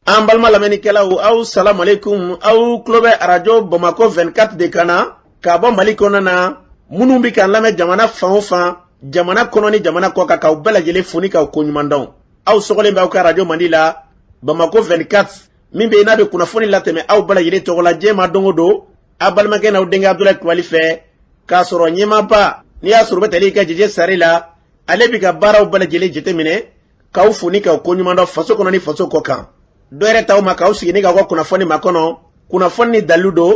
An balima lamɛnnikɛlaw, aw salamu aleykum. Aw tulo bɛ arajo Bamakɔ 24 de kan na ka bɔ Mali kɔnɔna na. Minnu bɛ k'an lamɛn jamana fan o fan, jamana kɔnɔ ni jamana kɔ kan, k'aw bɛɛ lajɛlen fo ni k'aw koɲuman dɔn. Aw sɔgɔlen bɛ aw ka arajo mandi la, Bamakɔ 24, min bɛ yen n'a bɛ kunnafoni latɛmɛ aw bɛɛ lajɛlen tɔgɔ la diɲɛ ma don o don, aw balimakɛ n'aw denkɛ Abudulayi Kulubali fɛ, k'a sɔrɔ ɲɛmaaba n'i y'a sɔrɔ u bɛ tali kɛ Jeje Sare la, ale bɛ ka baaraw bɛɛ lajɛlen jateminɛ, k'aw fo ni k'aw koɲuman dɔn faso kɔnɔ ni faso kɔ kan. Dɔ yɛrɛ t'aw ma k'aw sigi ni k'aw ka kunnafoni makɔnɔ, kunnafoni ni dalilu don,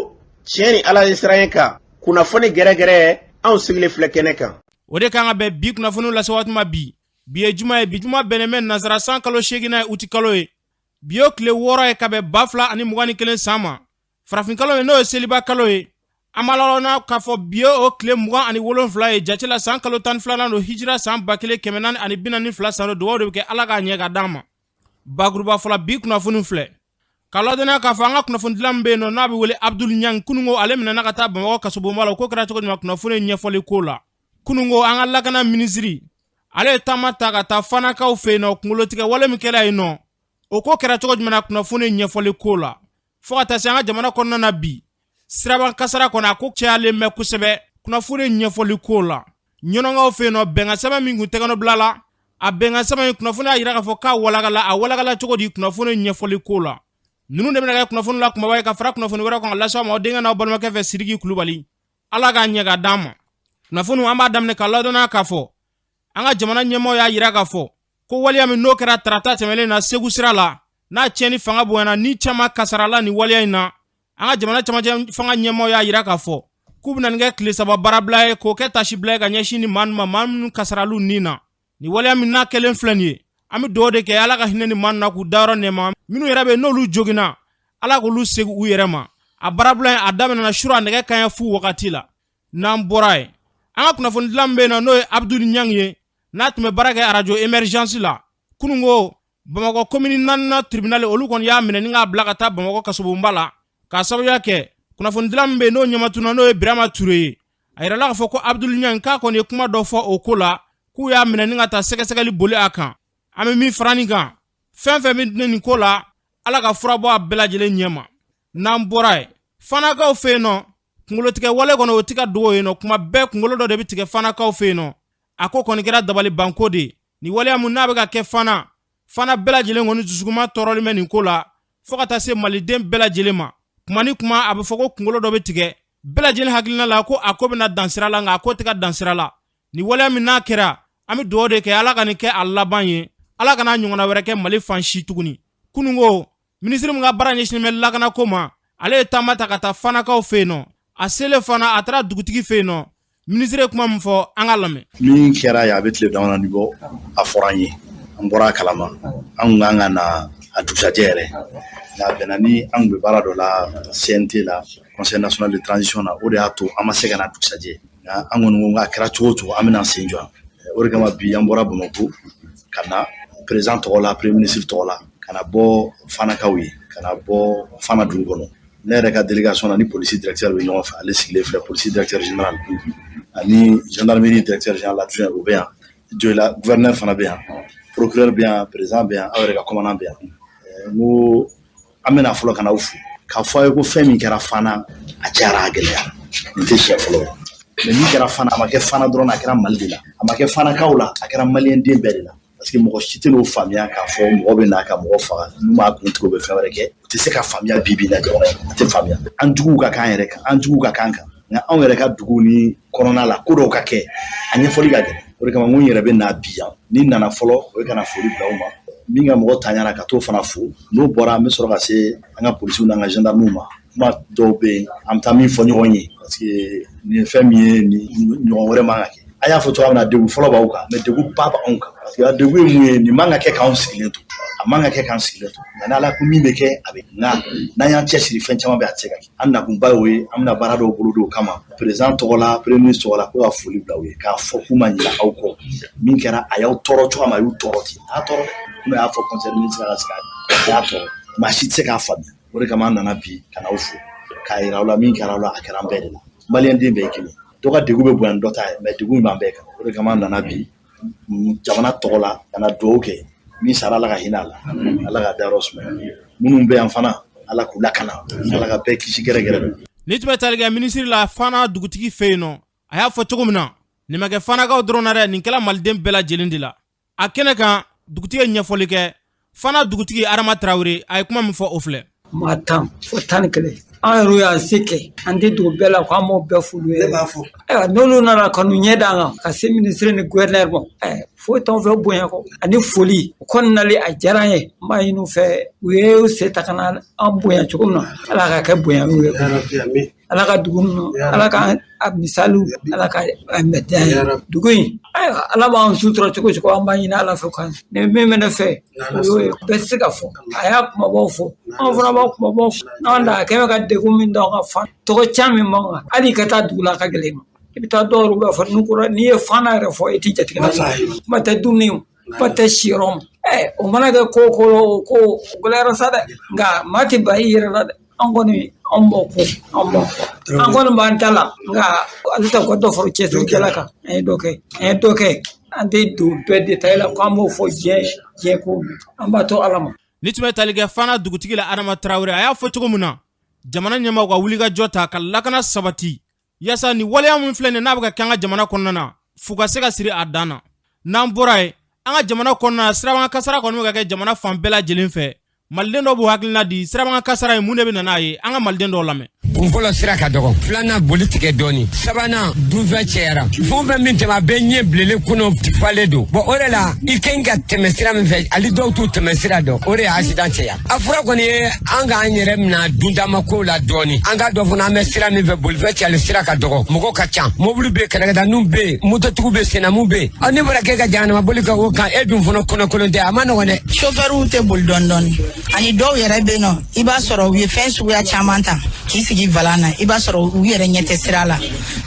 tiɲɛ ni Ala ye siran kan, kunnafoni gɛrɛgɛrɛ, anw sigilen filɛ kɛnɛ kan. O de kan ka bɛn bi kunnafoniw lase waati ma bi. Bi ye juma ye, bi juma bɛnnen bɛ nansara san kalo seeginnan ye, uti kalo ye. Bi y'o tile 6 ye ka bɛn 2021 san ma, farafin kalo ye, n'o ye seliba kalo ye. An b'a lalɔnna k'a fɔ bi ye o tile 27 ye jate la, san kalo 12nan don, hijira san 1442 san don. Dugawu de bɛ kɛ Ala k'a ɲɛ ka d'an ma. Bakuruba fɔlɔ, bi kunnafoni filɛ ka ladɔnniya k'a fɔ an ka kunnafonidila min bɛ yen nɔ, n'a bɛ wele Abudulu Ɲangi, kununko ale minɛna ka taa Bamakɔ kasobonba la. O ko kɛra cogo jumɛn? Kunnafoni ɲɛfɔli ko la, kununko an ka lakana minisiri, ale ye taama ta ka taa Fanakaw fɛ yen nɔ. Kunkolotigɛ wale min kɛra yen nɔ, o ko kɛra cogo jumɛn na? Kunnafoni ɲɛfɔli ko la, fo ka taa se an ka jamana kɔnɔna na bi, siraban kasara kɔnɔ, a ko cayalen bɛ kosɛbɛ. Kunnafoni ɲɛfɔli ko la, ɲɔnɔnkaw fɛ yen nɔ, bɛnkan sɛbɛn min kun tɛgɛnɔ bila la, a bɛnkan sɛbɛn in kunnafoni y'a jira k'a fɔ k'a walakala. A walakala cogo di? Kunnafoni ɲɛfɔli ko la, ninnu de bɛna kɛ kunnafoni la kumaba ye ka fara kunnafoni wɛrɛ kan ka lase aw ma aw denkɛ n'aw balimakɛ fɛ, Sidiki Kulubali. Ala k'a ɲɛ ka d'an ma. Kunnafoniw, an b'a daminɛ ka ladɔnniya k'a fɔ an ka jamana ɲɛmaaw y'a jira k'a fɔ ko waleya min n'o kɛra tarata tɛmɛnen na Segu sira la, n'a tiɲɛni fanga bonyana ni caman kasarala nin waleya in na, an ka jamana camancɛ fanga ɲɛmaaw y'a jira k'a fɔ k'u bɛna nin kɛ tile 3 baarabila ye, k'o kɛ tasibila ye ka ɲɛsin ni maa ninnu ma, maa minnu kasaral'u ni na. Nin waleya min n'a kɛlen filɛ nin ye, an bɛ dugawu de kɛ Ala ka hinɛ ni maa ninnu na k'u dayɔrɔ nɛɛma. Minnu yɛrɛ bɛ yen n'olu joginna, Ala k'olu segin u yɛrɛ ma. A baarabila in, a daminɛna sura nɛgɛ kanɲɛ fu wagati la. N'an bɔra yen, an ka kunnafonidila min bɛ yen nɔ, n'o ye Abudulu Ɲangi ye, n'a tun bɛ baara kɛ arajo Emergence la, kununko Bamakɔ komini naaninan tribunal, olu kɔni y'a minɛ ni k'a bila ka taa Bamakɔ kasobonba la, k'a sababuya kɛ kunnafonidila min bɛ yen n'o ɲɛmatuna, n'o ye Birama Ture ye. A yirala k'a fɔ ko Abudulu Ɲangi k'a kɔni ye kuma dɔ fɔ o ko la, k'u y'a minɛ ni ka taa sɛgɛsɛgɛli boli a kan. An bɛ min fara nin kan, fɛn fɛn bɛ nin ko la, Ala ka fura bɔ a bɛɛ lajɛlen ɲɛma. N'an bɔra yen, Fanakaw fɛ yen nɔ, kunkolotigɛ wale kɔnɔ, o tɛ ka dogo yen nɔ. Kuma bɛɛ kunkolo dɔ de bɛ tigɛ Fanakaw fɛ yen nɔ. A ko kɔni kɛra dabalibanko de ye. Nin waleya mun n'a bɛ ka kɛ Fana, Fana bɛɛ lajɛlen kɔni dusukuma tɔɔrɔlen bɛ nin ko la, fo ka taa se maliden bɛɛ lajɛlen ma. Kuma ni kuma, a bɛ fɔ ko kunkolo dɔ bɛ tigɛ, bɛɛ lajɛlen hakilina la ko a ko bɛna dan sira la, nka a ko tɛ ka dan sira la. Nin waleya min n'a kɛra, an bɛ dugawu de kɛ Ala ka nin kɛ a laban ye, Ala kana ɲɔgɔnna wɛrɛ kɛ Mali fan si tuguni. Kununko minisiri min ka baara ɲɛsinnen bɛ lakanako ma, ale ye taama ta ka taa Fanakaw fɛ yen nɔ. A selen Fana, a taara dugutigi fɛ yen nɔ. Minisiri ye kuma min fɔ, an ka lamɛn. Min kɛra yan, a bɛ tile damadɔni bɔ, a fɔra an ye, an bɔra a kalama. An kun kan ka na a dugusajɛ yɛrɛ, nka a bɛnna ni an kun bɛ baara dɔ la CNT la, Conseil national de transition na. O de y'a to an ma se ka na dugusajɛ, nka an kɔni ko k'a kɛra cogo o cogo, an bɛna sen jɔ yan. O de kama bi an bɔra Bamakɔ ka na président tɔgɔ la, premier ministre tɔgɔ la, ka na bɔ Fanakaw ye, ka na bɔ Fana dugu kɔnɔ. Ne yɛrɛ ka délégation na, ni polisi directeur bɛ ɲɔgɔn fɛ, ale sigilen filɛ, polisi directeur général ani gendarmerie directeur général adjoint, o bɛ yan. Joyila gouverneur fana bɛ yan, procureur bɛ yan, président bɛ yan, aw yɛrɛ ka commandant bɛ yan. N ko an bɛna fɔlɔ ka n'aw fo k'a fɔ aw ye ko fɛn min kɛra Fana, a cayara, a gɛlɛya. Nin tɛ siɲɛ fɔlɔ ye, mais min kɛra Fana, a ma kɛ Fana dɔrɔn na, a kɛra Mali de la. A ma kɛ Fanakaw la, a kɛra maliyɛn den bɛɛ de la, parce que mɔgɔ si tɛ n'o faamuya k'a fɔ mɔgɔ bɛ na ka mɔgɔ faga, n'u m'a kun tigɛ, u bɛ fɛn wɛrɛ kɛ. O tɛ se ka faamuya bi bi in na jamana in, a tɛ faamuya. An juguw ka k'an yɛrɛ kan, an juguw ka k'an kan, nka anw yɛrɛ ka dugu ni kɔnɔna la, ko dɔw ka kɛ, a ɲɛfɔli ka gɛlɛn. O de kama n ko n yɛrɛ bɛ na bi yan. Ni nana fɔlɔ, o ye ka na foli bila u ma, min ka mɔgɔ tanyara, ka t'o fana fo. N'o bɔra, an bɛ sɔrɔ ka se an ka polisiw n'an ka gendarmew ma. Kuma dɔw bɛ yen, an bɛ taa min fɔ ɲɔgɔn ye, parce que nin ye fɛn min ye, nin ɲɔgɔn wɛrɛ man ka kɛ. A y'a fɔ cogoya min na, degun fɔlɔ b'aw kan, mais degun ba b'anw kan, parce que degun ye mun ye? Nin man ka kɛ k'anw sigilen to, a man ka kɛ k'an sigilen to, nka n'Ala ko min bɛ kɛ, a bɛ. Nka n'an y'an cɛsiri, fɛn caman bɛ, a tɛ se ka kɛ. An nakunba y'o ye. An bɛna baara dɔw bolo don o kama. Président tɔgɔ la, premier ministre tɔgɔ la, ko ka foli bila u ye, k'a fɔ k'u ma ɲinɛ aw kɔ. Min kɛra, a y'aw tɔɔrɔ cogoya min, a y'u tɔɔrɔ ten, a y'a tɔɔrɔ dɛ. Komi a y'a fɔ conseil ministre ka sigi, a y'a tɔɔrɔ, maa si tɛ se k'a faamuya. O de kama an nana bi ka n'aw fo, k'a yira aw la min kɛra aw la, a kɛra an bɛɛ de la. Maliyɛn den bɛɛ ye kelen, dɔ ka degun bɛ bonya ni dɔ ta ye, mais degun b'an bɛɛ kan. O de kama an nana bi jamana tɔgɔ la ka na dugawu kɛ. Min sara, Ala ka hinɛ a la, Ala ka dayɔrɔ sumaya. Minnu bɛ yan fana, Ala k'u lakana, Ala ka bɛɛ kisi gɛrɛgɛrɛ. Ni tun bɛ tali kɛ minisiri la Fana dugutigi fɛ yen nɔ, a y'a fɔ cogo min na, nin ma kɛ Fanakaw dɔrɔn na dɛ, nin kɛla Maliden bɛɛ lajɛlen de la. A kɛnɛ kan, dugutigi ye ɲɛfɔli kɛ. Fana dugutigi Adama Tarawele, a ye kuma min fɔ, o filɛ. Maa 10 fo 11, an yɛrɛ y'an se kɛ. An tɛ dugu bɛɛ la ko an b'o bɛɛ f'olu ye. Ayiwa, n'olu nana ka n'u ɲɛ d'an kan ka se minisiri ni guvɛrɛnɛri ma, foyi t'anw fɛ bonya kɔ ani foli. O kɔni nali a diyara an ye. N b'a ɲini u fɛ, u ye se ta ka na an bonya cogo min na, Ala ka kɛ bonya y'u ye. Ala ka dugu ninnu, Ala ka a misaliw, Ala ka a mɛdiya ye dugu in. Ayiwa, Ala b'an sutura cogo cogo, an b'a ɲini Ala fɛ kan ni min bɛ ne fɛ, o y'o ye. Bɛɛ tɛ se ka fɔ, a y'a kumabaw fɔ, anw fana b'a kumabaw fɔ. N'an da a kɛmɛ ka degun min d'anw kan, fan tɔgɔ ca min b'anw kan, hali i ka taa dugu la a ka gɛlɛn i ma. I bɛ taa dɔw yɛrɛ b'a fɔ n'u kɔrɔ, n'i ye fana yɛrɛ fɔ, i t'i jatigɛ la, kuma tɛ dumuni ma, kuma tɛ siyɔrɔ ma. O mana kɛ ko o ko la, o ko o gɛlɛyara sa dɛ, nka maa tɛ ban i yɛrɛ la dɛ. An kɔni an b'o ko, an b'o ko, an kɔni b'an ta la, nka halisa u ka dɔ fara cɛsirikɛla kan. An ye dɔ kɛ, an ye dɔ kɛ. An tɛ don bɛɛ détail la k'an b'o fɔ diɲɛ diɲɛ ko, an b'a to Ala ma. Ni tun bɛ tali kɛ Fana dugutigi la Adama Tarawele, a y'a fɔ cogo min na, jamana ɲɛmaaw ka wulikajɔ ta ka lakana sabati, yaasa ni waleya min filɛ nin n'a bɛ ka kɛ an ka jamana kɔnɔna na, f'u ka se ka siri a dan na. N'an bɔra yen, an ka jamana kɔnɔna na, sirabakan kasara kɔni bɛ ka kɛ jamana fan bɛɛ lajɛlen fɛ. Maliden dɔw b'u hakilina di sirabakan kasara ye, mun de bɛ na n'a ye? An ka Maliden dɔw lamɛn. Kun fɔlɔ, sira ka dɔgɔ. Filanan, boli tigɛ dɔɔni. Sabanan, dunfɛn cɛyara. Fɛn fɛn min tɛmɛ, a bɛɛ ɲɛ bilenlen, kɔnɔ falen don. Bɔn, o de la i kan ka tɛmɛ sira min fɛ, hali dɔw t'u tɛmɛ sira dɔn, o de ye accident cɛya. A fura kɔni ye an k'an yɛrɛ minɛ dundama ko la dɔɔni. An k'a dɔn fana, an bɛ sira min fɛ, bolifɛn cayali, sira ka dɔgɔ, mɔgɔ ka ca, mobili bɛ yen, kɛrɛkɛdaninw bɛ yen, mototigiw bɛ yen, sennamu bɛ yen. Ɔ, ne fɔra k'e ka jahanama boli ka o kan, e dun fana kɔnɔkolon tɛ, a ma nɔgɔn dɛ. Sofɛriw tɛ boli dɔɔni dɔɔni, ani dɔw yɛrɛ bɛ yen nɔ, i b'a sɔrɔ u ye fɛn suguya caman ta k'i sigi volant na, i b'a sɔrɔ u yɛrɛ ɲɛ tɛ sira la.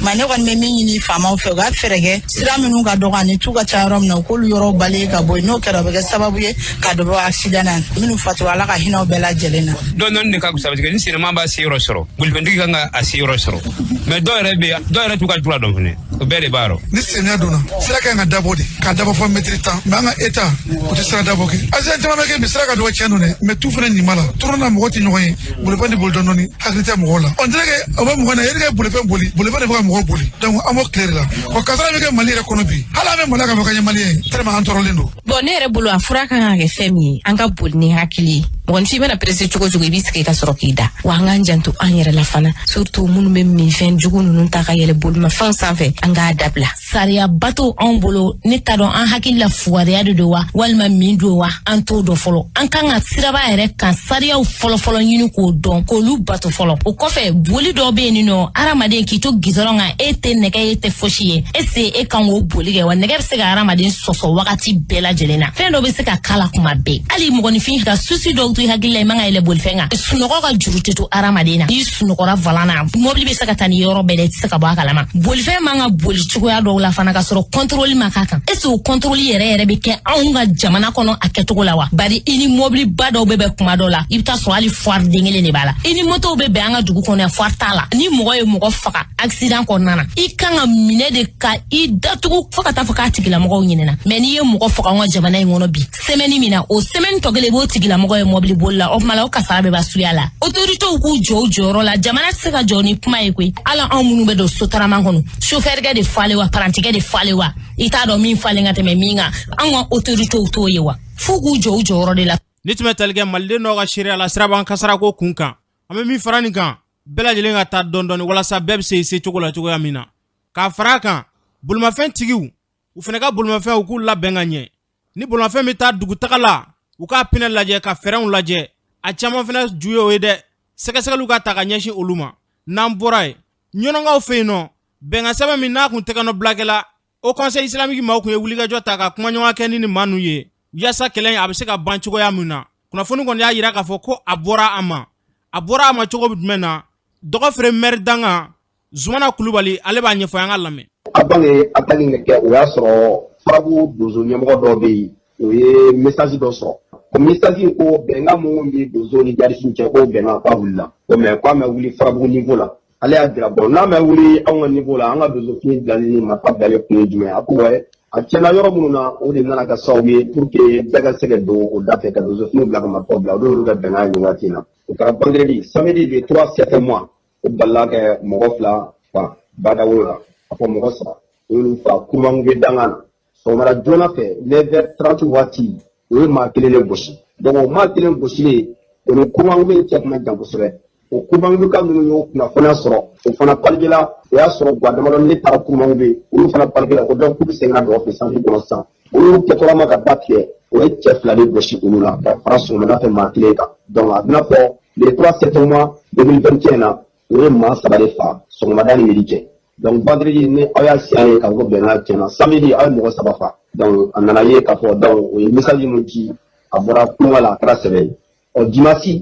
Mais ne kɔni bɛ min ɲini faamaw fɛ, u ka fɛɛrɛ kɛ sira minnu ka dɔgɔ ani tu ka ca yɔrɔ min na, u k'olu yɔrɔw bali ka bɔ yen. N'o kɛra, o bɛ kɛ sababu ye ka dɔ bɔ accident na. Minnu fatura, Ala ka hinɛ u bɛɛ lajɛlen na. Dɔɔni dɔɔni de ka fisa, parce que ni senama b'a se yɔrɔ sɔrɔ, bolifɛntigi kan ka a se yɔrɔ sɔrɔ. Mais dɔw yɛrɛ bɛ yen, dɔw yɛrɛ t'u ka jura dɔn fɛnɛ, o bɛɛ de b'a rɔ. Ni samiya donna, sira kan ka dabɔ de k'a dabɔ fɔ mɛtiri 10. Mais an ka État, o tɛ sira dabɔ kɛ. Accident caman bɛ kɛ bi, sira ka dɔgɔ, tiɲɛ don dɛ, mais tu fana ɲuman la tɔrɔ na, mɔgɔ tɛ ɲɔgɔn ye, bolifɛn tɛ boli dɔɔni dɔɔni, hakili tɛ mɔgɔw la. On dirait que o bɛ mɔgɔ na yɛrɛ kɛ bolifɛn boli, bolifɛn de bɛ ka mɔgɔw boli. Donc an b'o tile de la wa, kasara bɛ kɛ Mali yɛrɛ kɔnɔ bi. Hali an bɛ maloya k'a fɔ k'an ye Malien ye, tellement an tɔɔrɔlen don. Bɔn, ne yɛrɛ bolo, a fura kan ka kɛ fɛn min ye, an ka boli ni hakili ye. Mɔgɔnifin mana pressé cogo cogo, i b'i sigi ka sɔrɔ k'i da. Wa an k'an janto an yɛrɛ la fana, surtout minnu bɛ minfɛn jugu ninnu ta ka yɛlɛ bolimafɛnw sanfɛ, an k'a dabila. Sariya bato anw bolo, ne t'a dɔn an hakili la fugariya de don wa, walima min don wa, an t'o dɔn fɔlɔ. An kan ka siraba yɛrɛ kan sariyaw fɔlɔfɔlɔ ɲini k'o dɔn, k'olu bato fɔlɔ. O kɔfɛ, boli dɔw bɛ yen nɔ, hadamaden k'i to gidɔrɔn kan, e tɛ nɛgɛ ye, e tɛ fosi ye, est e kan k'o boli kɛ wa? Nɛgɛ bɛ se ka hadamaden sɔsɔ wagati bɛɛ lajɛlen na, fɛn dɔ bɛ se ka k'a la kuma bɛɛ. Hali mɔgɔninfin ka souci dɔw to i hakili la, i man ka yɛlɛ bolifɛn kan. Sunɔgɔ ka juru tɛ to hadamaden na. N'i sunɔgɔra volant na, mobili bɛ se ka taa ni yɔrɔ bɛɛ la, i tɛ se ka bɔ a kalama. Bolifɛn man ka boli cogoya dɔw la fana ka sɔrɔ contrôle ma k'a kan. Est ce que o contrôle yɛrɛ yɛrɛ bɛ kɛ anw ka jamana kɔnɔ a kɛcogo la wa? Bari i ni mɔbiliba dɔw bɛ bɛn kuma dɔw la, i bɛ taa sɔrɔ hali foire den kelen de b'a la. I ni motow bɛ bɛn an ka dugu kɔnɔ yan, foire t'a la. Ni mɔgɔ ye mɔgɔ faga accident kɔnɔna na, i kan ka minɛ de ka i datugu fo ka taa fɔ k'a tigilamɔgɔw ɲinɛna. Mais n'i ye mɔgɔ faga an ka jamana in kɔnɔ bi, semaine min na, o semaine tɔ kelen, i b'o tigilamɔgɔ ye mɔbili boli la. O tuma la, o kasara bɛɛ b'a suya la. Autorités k'u jɔ u jɔyɔrɔ la. Jamana tɛ se ka jɔ ni kuma ye koyi. Hali anw minnu bɛ don sotarama kɔnɔ, chauffeur de falen wa, parantikɛ de falen wa, i t'a dɔn min falen ka tɛmɛ min kan. An ka autorités t'o ye wa? F'u k'u jɔ u jɔyɔrɔ de la. Ni tun bɛ tali kɛ Maliden dɔw ka seereya la siraban kasara ko kun kan, an bɛ min fara nin kan, bɛɛ lajɛlen ka taa dɔɔni dɔɔni walasa bɛɛ bɛ se i se cogo la cogoya min na. K'a fara a kan, bolimafɛn tigiw, u fana ka bolimafɛn, u k'u labɛn ka ɲɛ. Ni bolimafɛn bɛ taa dugutaga la, u k'a pinɛ lajɛ, ka fɛrɛnw lajɛ. A caman fana ju ye o ye dɛ, sɛgɛsɛgɛliw ka ta ka ɲɛsin olu ma. N'an bɔra yen, ɲɔnɔnkaw fɛ yen nɔ, bɛnkan sɛbɛn min n'a kun tɛgɛ nɔ bilakɛla o Conseil islamique maaw kun ye wulikajɔ ta ka kumaɲɔgɔnya kɛ ni nin maa ninnu ye, yaasa kɛlɛ in a bɛ se ka ban cogoya min na. Kunnafoni kɔni y'a yira k'a fɔ ko a bɔra a ma. A bɔra a ma cogo jumɛn na? Dɔgɔfere maire dangan Zumana Kulubali, ale b'a ɲɛfɔ, an ka lamɛn. Avant que attaque ka kɛ, o y'a sɔrɔ Farabu donso ɲɛmɔgɔ dɔw bɛ yen, o ye message dɔ sɔrɔ. O message in ko bɛnkan mun bɛ donso ni djihadiste cɛ, ko bɛnkan k'a wulila ko, mais k'a ma wuli Farabugu niveau la. Ale y'a jira, bon, n'a ma wuli anw ka niveau la, an ka donso fini bilali ni marifa bilali kun ye jumɛn ye? A ko ouais. A tiɲɛna yɔrɔ minnu na, o de nana kɛ sababu ye pour que bɛɛ ka se ka don o da fɛ ka donsofiniw bila ka marifaw bila. O de y'olu ka bɛnkan ye nin waati in na. O kɛra vendredi. Samedi le 3 7 mois, o balila kɛ mɔgɔ fila fa badawolo la, a fɔ mɔgɔ saba, o y'olu fa Kurumangube dangan na. Sɔgɔmada joona fɛ, 9h30 waati, o ye maa kelen de gosi. Donc o maa kelen gosilen, o ni Kurumangube cɛ tun ka jan kosɛbɛ. O Kurumangubeka minnu y'o kunnafoniya sɔrɔ, o fana palikela. O y'a sɔrɔ guwa damadɔ ne taara Kurumangube, olu fana palikela ko donc k'u bɛ segin ka Dɔgɔfili centre kɔnɔ sisan. Olu kɛtɔla ma ka ba tigɛ, o ye cɛ fila de gosi olu la ka fara sɔgɔmada fɛ maa kelen kan. Donc a bɛna fɔ le 3 septembre 2021 na, o ye maa saba de fa sɔgɔmada ni midi cɛ. Donc vendredi ni aw y'a siyan ye k'a fɔ ko bɛnkan tiɲɛna, samedi aw ye mɔgɔ saba fa. Donc a nana ye k'a fɔ donc o ye message min ci, a bɔra kuma la, a kɛra sɛbɛ ye. Ɔ, dimanche,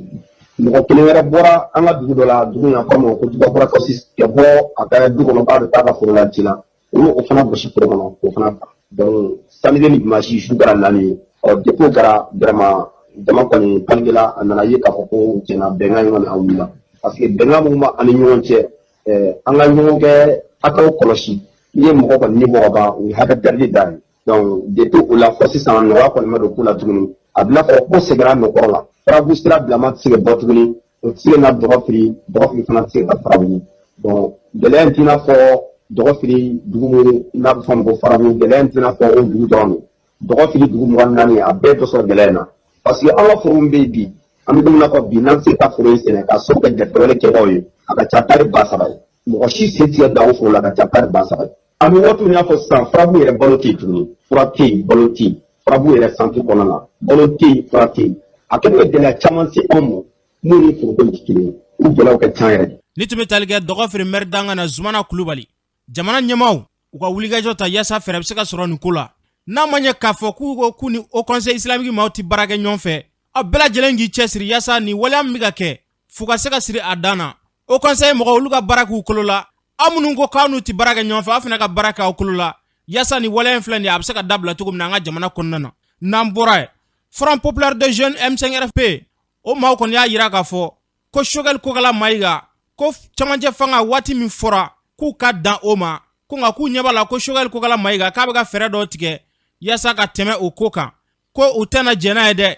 mɔgɔ kelen wɛrɛ bɔra an ka dugu dɔ la, dugu in a fɔ a ma ko Dubakura Kɔsi, ka bɔ a ka du kɔnɔ k'a bɛ taa ka foro la ci la, olu o fana gosi foro kɔnɔ k'o fana fa. Donc samedi ni dimanche su kɛra naani ye. Ɔ, depuis o kɛra, vraiment jama kɔni panikela. A nana ye k'a fɔ ko tiɲɛna bɛnkan in kɔni a wulila, parce que bɛnkan mun b'an ni ɲɔgɔn cɛ, an ka ɲɔgɔn kɛ hakɛw kɔlɔsi. I ye mɔgɔ kɔni ni bɔ ka ban, o ye hakɛ perdre da ye. Donc depuis o la fɔ sisan, nɔgɔya kɔni ma don ko la tuguni. A bɛna fɔ ko seginna a nɔkɔrɔ la. Farabu sira bilama tɛ se ka bɔ tuguni, o tɛ se ka na Dɔgɔfili, Dɔgɔfili fana tɛ se ka Farabu. Donc gɛlɛya in t'i n'a fɔ Dɔgɔfili dugu min n'a bɛ fɔ a ma ko Farabu, gɛlɛya in t'i n'a fɔ o dugu dɔrɔn don. Dɔgɔfili dugu 24, a bɛɛ dɔ sɔrɔ gɛlɛya in na, parce que an ka foro min bɛ yen bi, an bɛ don min na fɔ bi, n'an tɛ se ka foro in sɛnɛ k'a sababu kɛ jatigɛwale kɛbagaw ye, a ka ca tari 3000 ye. Mɔgɔ si sen tɛ se ka dan o foro la, a ka ca tari 3000 ye. An bɛ waati min n'a fɔ sisan, Farabu yɛrɛ balo tɛ yen tuguni, fura tɛ yen, balo tɛ yen. Farabu yɛrɛ centre kɔnɔna na, balo tɛ yen, fura tɛ yen. A kɛlen bɛ gɛlɛya caman se anw ma mun ni foroko in tɛ kelen ye. U gɛlɛyaw ka ca yɛrɛ de. Ni tun bɛ tali kɛ Dɔgɔfiri mɛri dankan na, Zumana Kulubali. Jamana ɲɛmaaw, u ka wulikajɔ ta yaasa fɛɛrɛ bɛ se ka sɔrɔ nin ko la. N'a ma ɲɛ k'a fɔ k'u ko k'u ni Haut Conseil islamique maaw tɛ baara kɛ ɲɔgɔn fɛ, aw bɛɛ lajɛlen k'i cɛsiri yaasa nin waleya min bɛ ka kɛ, f'u ka se ka siri a dan na. Haut Conseil mɔgɔw, olu ka baara k'u kolo la. Aw minnu ko k'aw n'u tɛ baara kɛ ɲɔgɔn fɛ, aw fana ka baara kɛ aw kolo la yaasa nin waleya in filɛ nin ye, a bɛ se ka dabila cogo min na an ka jamana kɔnɔna na. N'an bɔra yen, Front populaire de jeunes M5RFP, o maaw kɔni y'a yira k'a fɔ ko Choguel Kokala Mayiga ko camancɛ fanga waati min fɔra k'u ka dan o ma, ko nka k'u ɲɛ b'a la ko Choguel Kokala Mayiga k'a bɛ ka fɛɛrɛ dɔw tigɛ yaasa ka tɛmɛ o ko kan, ko u tɛna jɛn n'a ye dɛ.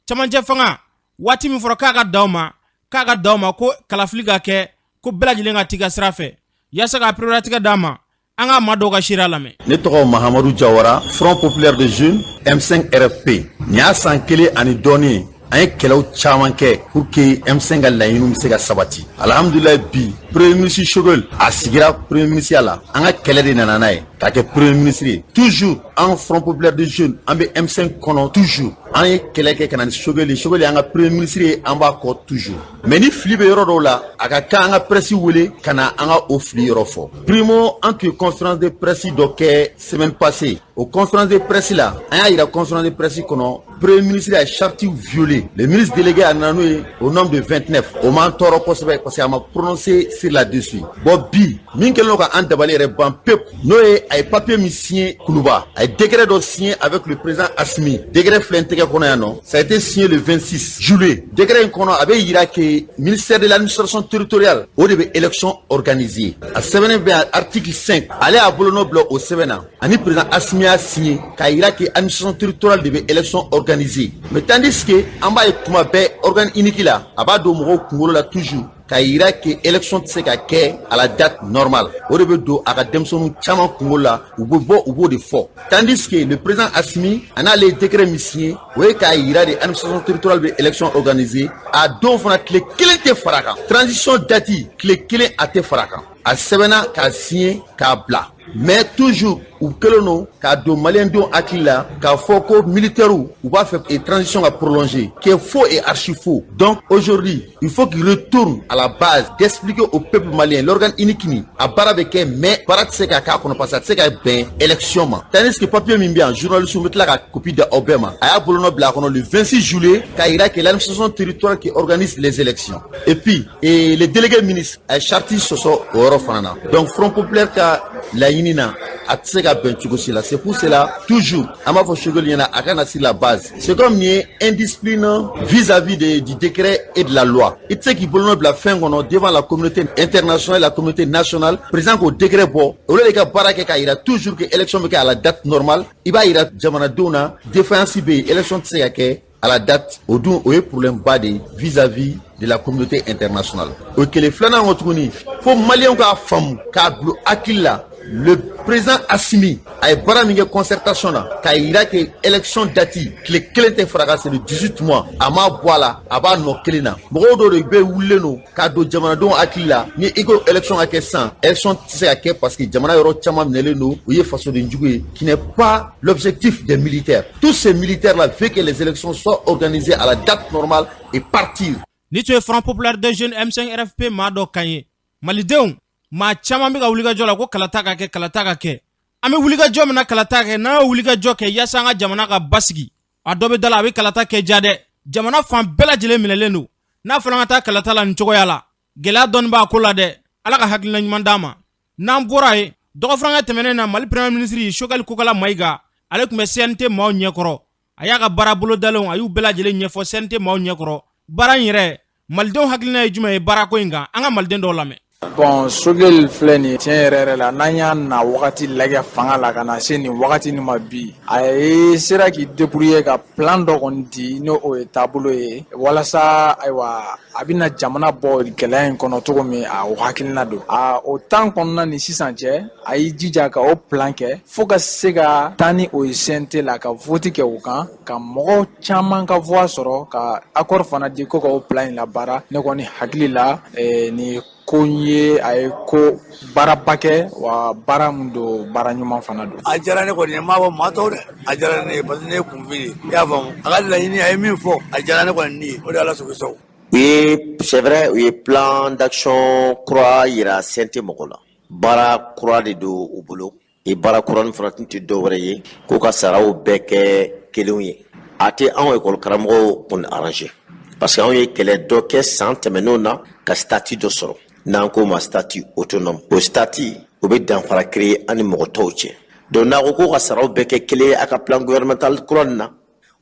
Camancɛ fanga waati min fɔra k'a ka dan o ma, k'a ka dan o ma, ko kalafili ka kɛ, ko bɛɛ lajɛlen ka t'i ka sira fɛ yaasa ka pereperelatigɛ d'a ma. An ka maa dɔw ka seereya lamɛn. Ne tɔgɔ Mahamadu Jawara, Front populaire de jeunes M5 RFP. Nin y'a san kelen ani dɔɔni, an ye kɛlɛw caman kɛ pour que M5 ka laɲiniw bɛ se ka sabati. Alhamdulilayi, bi premier ministre Choguel a sigira premier ministre la, an ka kɛlɛ de nana n'a ye k'a kɛ premier ministre ye. Toujours an Front populaire de jeunes, an bɛ M5 kɔnɔ toujours. An ye kɛlɛ kɛ ka na ni Choguel ye. Choguel y'an ka premier ministre ye, an b'a kɔ toujours. Mais ni fili bɛ yɔrɔ dɔw la, a ka kan an ka presse wele ka na an ka o fili yɔrɔ fɔ. Primo, an tun ye conférence de presse dɔ kɛ semaine passée. O conférence de presse la, an y'a yira conférence de presse kɔnɔ, premier ministre a charte violé. Le ministre délégué a nana n'o ye au nombre de 29. O m'an tɔɔrɔ kosɛbɛ parce que a ma prononcé sur là-dessus. Bon, bi min kɛlen don ka an dabali yɛrɛ ban pewu, n'o ye a ye papier min signé Kuluba, a ye décret dɔ signé avec le président Assimi. Décret filɛ n tɛgɛ kɔnɔ yan nɔ, ça a été signé le 26 juillet. Décret in kɔnɔ, a bɛ yira que ministère de l'administration territoriale, o de bɛ élection organiser. A sɛbɛnnen bɛ article 5, ale y'a bolonɔ bila o sɛbɛn na, ani président Assimi y'a signé k'a yira que administration territoriale de bɛ élection organiser. Mais tandis que an b'a ye tuma bɛɛ organe unique la, a b'a don mɔgɔw kunkolo la toujours k'a yira que élection tɛ se ka kɛ à la date normale. O de bɛ don a ka denmisɛnninw caman kunkolo la, u bɛ bɔ, u b'o de fɔ, tandis que le président Assimi a n'ale ye décret min signé, o ye k'a yira de administration territoriale bɛ élection organiser. A don fana, tile kelen tɛ fara a kan. Transition date, tile kelen a tɛ fara a kan. A sɛbɛnna k'a signé k'a bila, mais toujours u kɛlen don k'a don maliyɛndenw hakili la k'a fɔ ko militaires u b'a fɛ transition ka prolonger, qui est faux et archi faux. Donc aujourd'hui, il faut qu'il retourne à la base d'expliquer au peuple malien l'organe unique nin, a baara bɛ kɛ, mais baara tɛ se ka k'a kɔnɔ parce que a tɛ se ka bɛn élection ma. Tandis que papier min bɛ yan, journaliste bɛ tila ka copie di aw bɛɛ ma, a y'a bolonɔ bila a kɔnɔ le 26 juillet k'a yira que l'administration territoriale qui organise les élections. Et puis et le délégué ministre a ye charte sɔsɔ o yɔrɔ fana na. Donc Front populaire ka laɲini na, A tɛ se ka bɛn cogo si la. C'est pour cela, toujours, an b'a fɔ Choguel ɲɛna, a ka na sur la base. C'est comme nin ye indiscipline vis-à-vis du décret et de la loi. I tɛ se k'i bolonɔ bila fɛn kɔnɔ devant la communauté internationale et la communauté nationale, président k'o décret bɔ, au lieu de ka baara kɛ k'a yira toujours que élection bɛ kɛ à la date normale, i b'a yira jamanadenw na défaillance bɛ yen, élection tɛ se ka kɛ à la date. O dun, o ye problème ba de ye vis-à-vis de la communauté internationale. O kelen. Filanan kɔ tuguni, fo maliyɛnw k'a faamu k'a bila hakili la, le président Assimi a ye baara min kɛ concertation na k'a yira que élection date tile kelen tɛ fara kan, c'est le 18 mois, a m'a bɔ a la, a b'a nɔ kelen na. Mɔgɔw dɔw de bɛ wulilen don k'a don jamanadenw hakili la ni i ko élection ka kɛ sisan, élection tɛ se ka kɛ parce que jamana yɔrɔ caman minɛlen don, u ye fasoden jugu ye, qui n'est pas l'objectif des militaires. Tous ces militaires là veulent que les élections soient organisées à la date normale et partir. Ni tun ye Front populaire des jeunes M5 RFP maa dɔ kan ye. Malidenw, maa caman bɛ ka wulikajɔ la ko kalata ka kɛ, kalata ka kɛ. An bɛ wulikajɔ min na, kalata kɛ, n'an ye wulikajɔ kɛ yaasa an ka jamana ka basigi, a dɔ bɛ da la, a bɛ kalata kɛ ja dɛ. Jamana fan bɛɛ lajɛlen minɛlen don. N'a fɔra an ka taa kalata la nin cogoya la, gɛlɛya dɔɔni b'a ko la dɛ. Ala ka hakilina ɲuman d'an ma. N'an bɔra yen, dɔgɔfurankɛ tɛmɛnen na, Mali premier ministre Choguel Kokala Mayiga, ale tun bɛ CNT maaw ɲɛkɔrɔ. A y'a ka baara bolodalenw, a y'u bɛɛ lajɛlen ɲɛfɔ CNT maaw ɲɛkɔrɔ. Baara in yɛrɛ, malidenw hakilina ye jumɛn ye baarako in kan? An ka maliden dɔw lamɛn. Bon, Choguel filɛ nin ye, tiɲɛ yɛrɛ yɛrɛ la, n'an y'a na wagati lajɛ fanga la ka na se nin wagati nin ma bi, a ye sera k'i débrouiller ka plan dɔ kɔni di, n'o o ye taabolo ye walasa, ayiwa, a bɛna jamana bɔ gɛlɛya in kɔnɔ cogo min. A o hakilina don a o temps kɔnɔna ni sisan cɛ, a y'i jija ka o plan kɛ fo ka se ka taa ni o ye CNT la, ka vote kɛ o kan, ka mɔgɔ caman ka voix sɔrɔ, ka accord fana di ko ka o plan in labaara. Ne kɔni hakili la, nin ko in ye, a ye ko baaraba kɛ wa, baara min don, baara ɲuman fana don. A diyara ne kɔni ye, n m'a fɔ maa tɔw dɛ, a diyara ne ye parce que ne ye kunfin ye, i y'a faamu. A ka laɲini, a ye min fɔ, a diyara ne kɔni ni ye, o de ye. Ala sago sago. U ye, c'est vrai, u ye plan d'action kura yira CNT mɔgɔw la. Baara kura de don u bolo. E baara kura nin fana tun tɛ dɔwɛrɛ ye k'u ka saraw bɛɛ kɛ kelenw ye. A tɛ anw école karamɔgɔw kɔni arranger parce que anw ye kɛlɛ dɔ kɛ san tɛmɛnenw na ka statut dɔ sɔrɔ, n'an k'o ma statut autonome. O statut o bɛ danfara créer an ni mɔgɔ tɔw cɛ. Donc n'a ko k'u ka saraw bɛɛ kɛ kelen ye a ka plan gouvernemental kura nin na,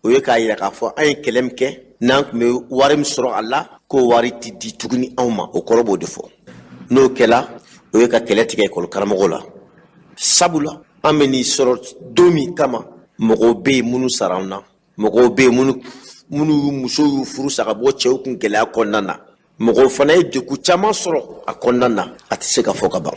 o ye k'a yira k'a fɔ an ye kɛlɛ min kɛ, n'an tun bɛ wari min sɔrɔ a la, k'o wari ti di tuguni anw ma. O kɔrɔ b'o de fɔ. N'o kɛla, o ye ka kɛlɛ tigɛ ekɔli karamɔgɔw la, sabula an bɛ nin sɔrɔ don min kama, mɔgɔw bɛ yen minnu sara an na, mɔgɔw bɛ yen minnu y'u musow y'u furu sa ka bɔ cɛw kun gɛlɛya kɔnɔna na, mɔgɔw fana ye degun caman sɔrɔ a kɔnɔna na, a tɛ se ka fɔ ka ban.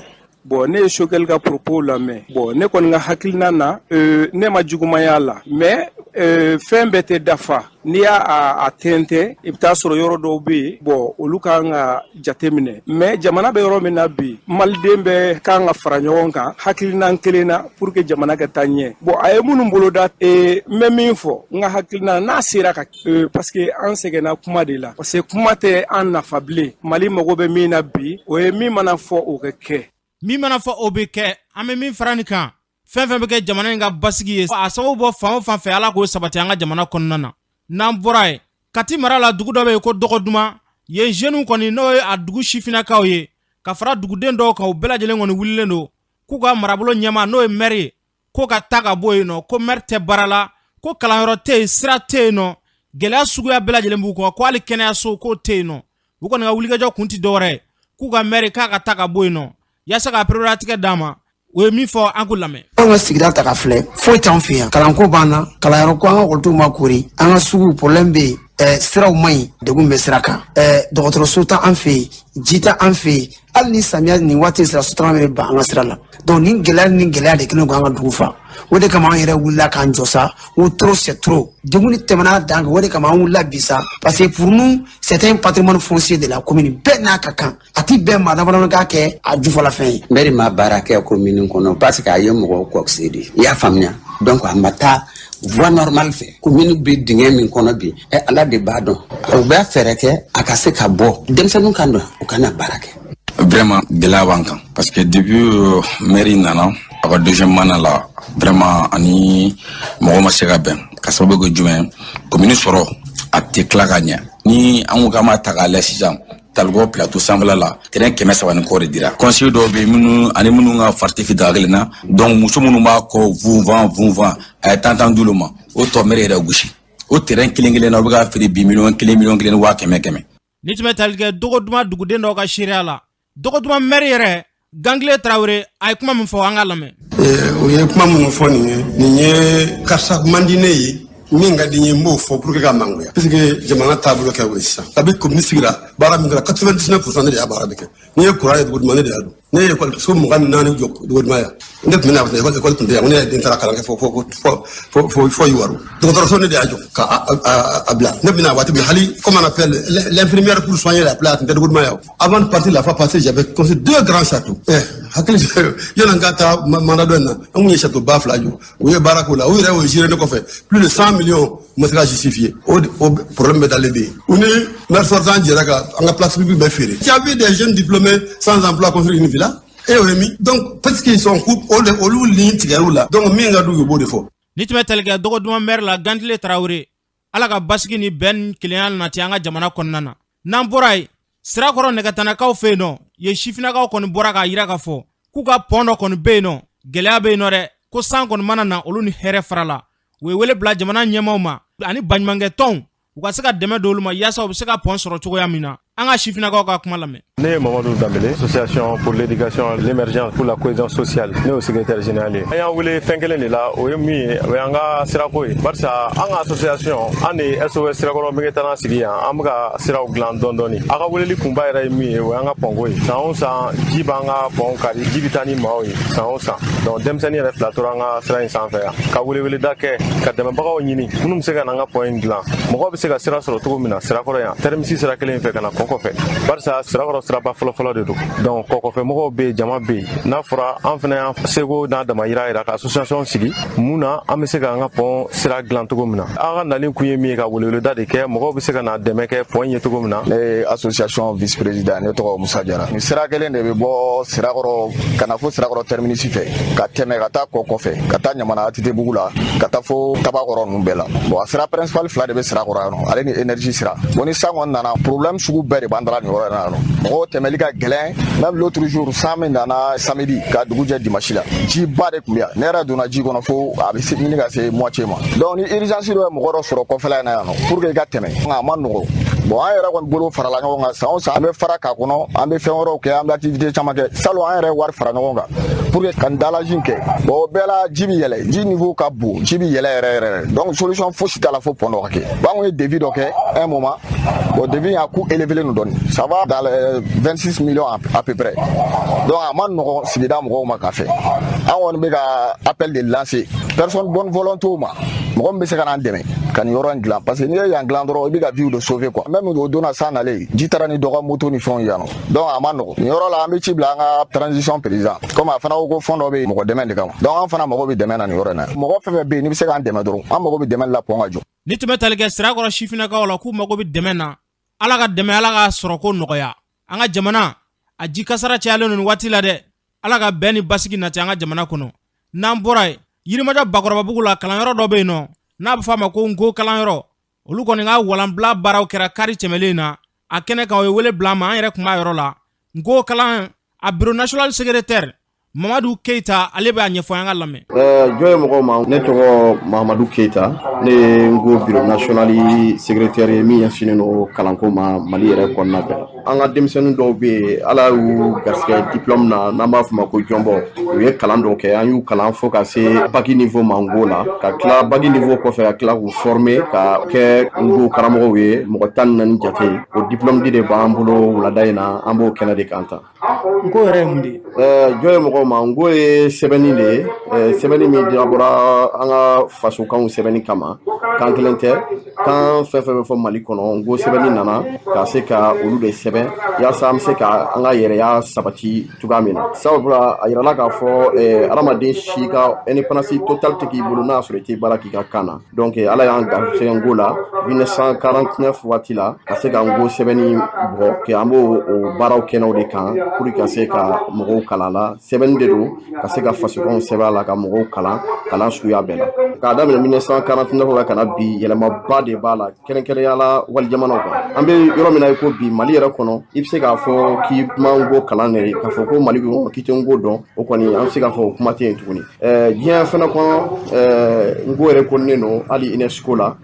Bon, ne ye Choguel ka propos lamɛn. Bon, ne kɔni ka hakilina na, ne ma jugumaya la, mais fɛn bɛɛ tɛ dafa. N'i y'a a tɛntɛn, i bɛ taa sɔrɔ yɔrɔ dɔw bɛ yen, bon, olu kan ka jate minɛ. Mais jamana bɛ yɔrɔ min na bi, maliden bɛɛ kan ka fara ɲɔgɔn kan hakilina kelen na pour que jamana ka taa ɲɛ. Bon, a ye minnu boloda, n bɛ min fɔ n ka hakilina, n'a sera ka parce que an sɛgɛnna kuma de la, parce que kuma tɛ an nafa bilen. Mali mago bɛ min na bi, o ye min mana fɔ, o ka kɛ. Min mana fɔ, o bɛ kɛ. An bɛ min fara nin kan, fɛn fɛn bɛ kɛ jamana in ka basigi ye, a sababu bɔ fan o fan fɛ, Ala k'o sabati an ka jamana kɔnɔna na. N'an bɔra yen, Kati mara la, dugu dɔ bɛ yen ko Dɔgɔduma. Yen jeunes kɔni, n'o ye a dugu sifinnakaw ye ka fara duguden dɔw kan, u bɛɛ lajɛlen kɔni wulilen don k'u ka marabolo ɲɛmaa, n'o ye maire ye, ko ka taa ka bɔ yen nɔ, ko maire tɛ baara la, ko kalanyɔrɔ tɛ yen, sira tɛ yen nɔ, gɛlɛya suguya bɛɛ lajɛlen b'u kɔ, ko hali kɛnɛyaso k'o tɛ yen nɔ. U kɔni ka wulikajɔ kun tɛ dɔwɛrɛ ye k'u ka maire k'a ka taa ka bɔ yen nɔ yaasa ka pereperelatigɛ d'a ma. U ye min fɔ, an k'u lamɛn. Anw ka sigida ta ka filɛ, foyi t'anw fɛ yan. Kalanko b'an na, kalanyɔrɔ ko, an ka ekɔlidenw ma kori, an ka sugu problème bɛ yen, siraw man ɲi, degun bɛ sira kan, dɔgɔtɔrɔso t'an fɛ yen, ji tɛ an fɛ yen. Hali ni samiya nin waati sera, sotarama bɛ ban an ka sira la. Donc nin gɛlɛya ni gɛlɛya de kɛlen don k'an ka dugu fa. O de kama an yɛrɛ wulila k'an jɔ sa, ko trop c'est trop, degun ni tɛmɛna dan kan. O de kama an wulila bi sa, parce que pour nous, c'est un patrimoine foncier de la commune. Bɛɛ n'a ka kan, a ti bɛn maa damadama k'a kɛ a jufɔlafɛn ye. Maire ma baara kɛ commune kɔnɔ parce que a ye mɔgɔw kɔkisɛ de, i y'a faamuya. Donc a ma taa voie normale fɛ. Commune bɛ dingɛ min kɔnɔ bi, ɛ, Ala de b'a dɔn. U b'a fɛɛrɛ kɛ a ka se ka bɔ, denmisɛnninw kan don, u ka na baara kɛ. Vraiment, gɛlɛya b'an kan parce que depuis maire nana a ka deuxième mandat la, vraiment, ani mɔgɔ ma se ka bɛn. Ka sababu kɛ jumɛn? Commune sɔrɔ a tɛ tila ka ɲɛ. Ni an ko k'an b'a ta k'a lajɛ sisan Talikɔ plateau sanfɛla la, terrain 300 ni kɔ de dira. Conseiller dɔw bɛ yen minnu ani minnu ka fari tɛ fi daga kelen na, donc muso minnu b'a kɔ vunvan vunvan, a ye tan tan d'olu ma, o tɔ mɛri yɛrɛ gosi. O terrain kelen kelen na, o bɛ ka feere bi miliyɔn 1, miliyɔn 1 ni 100 100 000. Ni tun bɛ tali kɛ Dogoduma duguden dɔw ka seereya la, Dogoduma mɛri yɛrɛ Gangile Tarawele, a ye kuma min fɔ, an ka lamɛn. O ye kuma minnu fɔ nin ye, nin ye karisa man di ne ye, min ka di n ye, n b'o fɔ pour que ka mangoya, parce que jamana taabolo kɛ o ye sisan. Kabi commune sigira, baara min kɛra, 99 % ne de y'a baara de kɛ. N'i ye courant ye Dogoduma, ne de y'a don. Ne ye école so 24 jɔ Dogoduma yan. Ne tun bɛ na école, école tun tɛ yan. Ko ne yɛrɛ den taara kalan kɛ fo fo fo fo fo fo Yiwaru. Dɔgɔtɔrɔso, ne de y'a jɔ ka a bila. Ne bɛna waati min, hali comment on appelle l'infirmière pour soigner la plaie, a tun tɛ Dogoduma yan. Avant de partir la fois passée, j'avais construit deux grands châteaux. Hakili yɔrɔ n ka taa mandat dɔ in na, an kun ye château ba fila jɔ. U ye baara k'o la, u yɛrɛ y'o géré ne kɔfɛ, plus de 100 millions u ma se ka justifier. O problème bɛ dalen bɛ yen. U ni maire sortant jɛra ka an ka place publique bɛɛ feere. Tu as vu des jeunes diplômés sans emploi construire une villa et o ye min, donc parce qu'ils sont coupe o de olu ligne tigɛr'u la, donc min ka d'u ye, u b'o de fɔ. Ni tun bɛ tali kɛ Dɔgɔduma mɛri la, Gantile Tarawele. Ala ka basigi ni bɛn ni kelenya nati an ka jamana kɔnɔna na. N'an bɔra yen, Sirakɔrɔ nɛgɛtanakaw fɛ yen nɔ yen, sifinnakaw kɔni bɔra k'a yira k'a fɔ k'u ka pɔn dɔ kɔni bɛ yen nɔ, gɛlɛya bɛ yen nɔ dɛ, ko san kɔni mana na, olu ni hɛrɛ fara la. U ye wele bila jamana ɲɛmaaw ma ani baɲumankɛ tɔnw, u ka se ka dɛmɛ don olu ma yaasa u bɛ se ka pɔn sɔrɔ cogoya min na. An ka sifinnakaw ka kuma lamɛn. Ne ye Mamadu Danbele, association pour l'éducation, l'émergence, pour la cohésion sociale, ne y'o secrétaire général ye. An y'an wele fɛn kelen de la, o ye min ye, o y'an ka sirako ye, barisa an ka association, an de ye SOS Sirakɔrɔ Megetana sigi yan. An bɛ ka siraw dilan dɔɔni dɔɔni. A ka weleli kunba yɛrɛ ye min ye, o y'an ka pɔnko ye. San o san, ji b'an ka pɔn kari, ji bɛ taa ni maaw ye san o san. Donc denmisɛnnin yɛrɛ fila tora an ka sira in sanfɛ yan. Ka weleweleda kɛ ka dɛmɛbagaw ɲini minnu bɛ se ka na an ka pɔn in dilan, mɔgɔw bɛ se ka sira sɔrɔ cogo min na Sirakɔrɔ yan, terminus sira kelen fɛ ka na kɔ kɔfɛ, barisa Sirakɔrɔ siraba fɔlɔfɔlɔ de don. Donc kɔkɔfɛ mɔgɔw bɛ yen, jama bɛ yen. N'a fɔra an fana y'an seko n'a dama yira yira ka association sigi mun na, an bɛ se k'an ka pɔn sira dilan cogo min na. An ka nali kun ye min ye, ka weleweleda de kɛ, mɔgɔw bɛ se ka na dɛmɛ kɛ pɔn ye cogo min na. Ne ye association vice président, ne tɔgɔ Musa Jara. Nin sira kelen de bɛ bɔ Sirakɔrɔ ka na fo Sirakɔrɔ terminus fɛ, ka tɛmɛ ka taa kɔ kɔfɛ, ka taa Ɲamana ATT bugu la, ka taa fo Tabakɔrɔ ninnu bɛɛ la. Bon, a sira principal fila de bɛ Sirakɔrɔ yan nɔ, ale ni énergie sira. Bon, ni san kɔni nana, problème sugu bɛɛ de b'an dala nin yɔrɔ in na yan nɔ. Mɔgɔw tɛmɛli ka gɛlɛn. Même l'autre jour, san min nana samedi ka dugu jɛ dimanche la, jiba de tun bɛ yan. Ne yɛrɛ donna ji kɔnɔ fo a bɛ se ɲini ka se moitié ma. Donc ni urgence dɔ ye mɔgɔ dɔ sɔrɔ kɔfɛla in na yan nɔ, pour que i ka tɛmɛ, a ma nɔgɔ. Bon, an yɛrɛ kɔni bolo farala ɲɔgɔn kan. San o san, an bɛ fara k'a kɔnɔ, an bɛ fɛn wɛrɛw kɛ, an bɛ activité caman kɛ. Salon, an yɛrɛ ye wari fara ɲɔgɔn kan pour que ka dallage in kɛ. Bon, o bɛɛ la, ji bɛ yɛlɛ, ji niveau ka bon, ji bɛ yɛlɛ yɛrɛ yɛrɛ. Donc solution fosi t'a la fo pont dɔ ka kɛ. Bon, an kun ye devis dɔ kɛ un moment. Bon, devis a coût élevé don dɔɔni, ça va dans les 26 millions à peu près. Donc a ma nɔgɔn sigida mɔgɔw ma ka fɛ. An kɔni bɛ ka appel de lancer personne bonne volonté ma, mɔgɔ min bɛ se ka n'an dɛmɛ ka nin yɔrɔ in dilan, parce que n'i ye yan dilan dɔrɔn, i bɛ ka vie de sauver quoi. Même o donna san nalen, ji taara ni dɔ ka moto ni fɛnw yan nɔ. Donc a ma nɔgɔn nin yɔrɔ la. An bɛ ci bila an ka transition président, comme a fana ko ko fond dɔ bɛ yen mɔgɔ dɛmɛ de kama. Donc an fana mago bɛ dɛmɛ na nin yɔrɔ in na. Mɔgɔ fɛn fɛn bɛ yen n'i bɛ se k'an dɛmɛ dɔrɔn, an mago bɛ dɛmɛ la, pont ka jɔ. Ni tun bɛ tali kɛ Sirakɔrɔ sifinnakaw la, k'u mago bɛ dɛmɛ na. Ala ka dɛmɛ, Ala ka sɔrɔ ko nɔgɔya. An ka jamana a ji kasara cayalen don nin waati la dɛ. Ala ka bɛn ni basigi nati an ka jamana kɔnɔ. N'an bɔra yen, Yirimajɔ Bakɔrɔbabugu la, kalanyɔrɔ dɔ bɛ yen nɔ n'a bɛ fɔ a ma ko Nko kalanyɔrɔ, olu kɔni ka walanbila baaraw kɛra kari tɛmɛlen na. A kɛnɛ kan, o ye wele bila an ma, an yɛrɛ tun b'a yɔrɔ la. Nko kalan a bureau national secrétaire Mamadu Keyita, ale b'a ɲɛfɔ, an ka lamɛn. Jɔn ye mɔgɔw ma, ne tɔgɔ Mahamadu Keyita, ne ye Nko bureau national secrétaire ye min ɲɛsinnen don kalanko ma Mali yɛrɛ kɔnɔna bɛɛ la. An ka denmisɛnnin dɔw bɛ yen, Ala y'u garisɛgɛ diplôme na, n'an b'a fɔ ma ko jɔnbɔ. U ye kalan dɔw kɛ, an y'u kalan fo ka se bac niveau ma Nko la, ka tila bac niveau kɔfɛ, ka tila k'u former ka kɛ Nko karamɔgɔw ye, mɔgɔ 14 jate. O diplôme di de b'an bolo wulada in na, an b'o kɛnɛ de kan tan. Nko yɛrɛ ye mun de ye? Jɔn ye mɔgɔw ma, Nko ye sɛbɛnni de ye, sɛbɛnni min dabɔra an ka fasokanw sɛbɛnni kama. Kan kelen tɛ, kan fɛn fɛn bɛ fɔ Mali kɔnɔ, Nko sɛbɛnni nana ka se ka olu de sɛbɛn yaasa an bɛ se ka an ka yɛrɛya sabati cogoya min na. Sabula a yirala k'a fɔ adamaden si ka indépendance totale tɛ k'i bolo n'a y'a sɔrɔ i tɛ baara k'i ka kan na. Donc Ala y'an garisɛgɛ Nko la 1949 waati la, ka se ka Nko sɛbɛnni bɔ kɛ. An b'o o baaraw kɛnɛw de kan pour ka se ka mɔgɔw kalan la sɛbɛnni. Sɛbɛnni de don ka se ka fasokanw sɛbɛn a la, ka mɔgɔw kalan kalan suguya bɛɛ la. K'a daminɛ 1949 la ka na bi, yɛlɛmaba de b'a la, kɛrɛnkɛrɛnya la wali jamanaw kan. An bɛ yɔrɔ min na i ko bi, Mali yɛrɛ kɔnɔ, i bɛ se k'a fɔ k'i ma Nko kalan de, k'a fɔ ko Mali kɔnɔ k'i tɛ Nko dɔn, o kɔni an bɛ se k'a fɔ o kuma tɛ yen tuguni. Diɲɛ fɛnɛ kɔnɔ, Nko yɛrɛ kɔninen don hali UNESCO la.